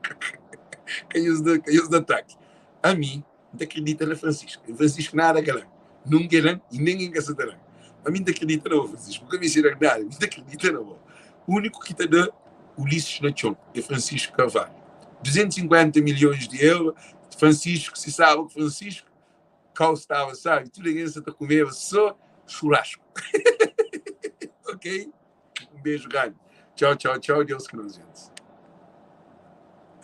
Ka nhos da, ka nhos da ataque. A mim, N ta acredita na Francisco. E Francisco nada ka lan. Nunca é lan e nem em ka sa ta lan. A mim ta acredita na bo, Francisco. Bu ka meste da nada, mi ta acredita na bo. Único ki ta da Ulisses na txon é Francisco Carvalho. 250 milhões de euros Francisco, si staba ku Francisco, kau staba sabi, tudu algen sa ta kumeba só churrasco. Ok? Um beijo grande. Tchau, tchau, tchau. Deus ku nos, gente.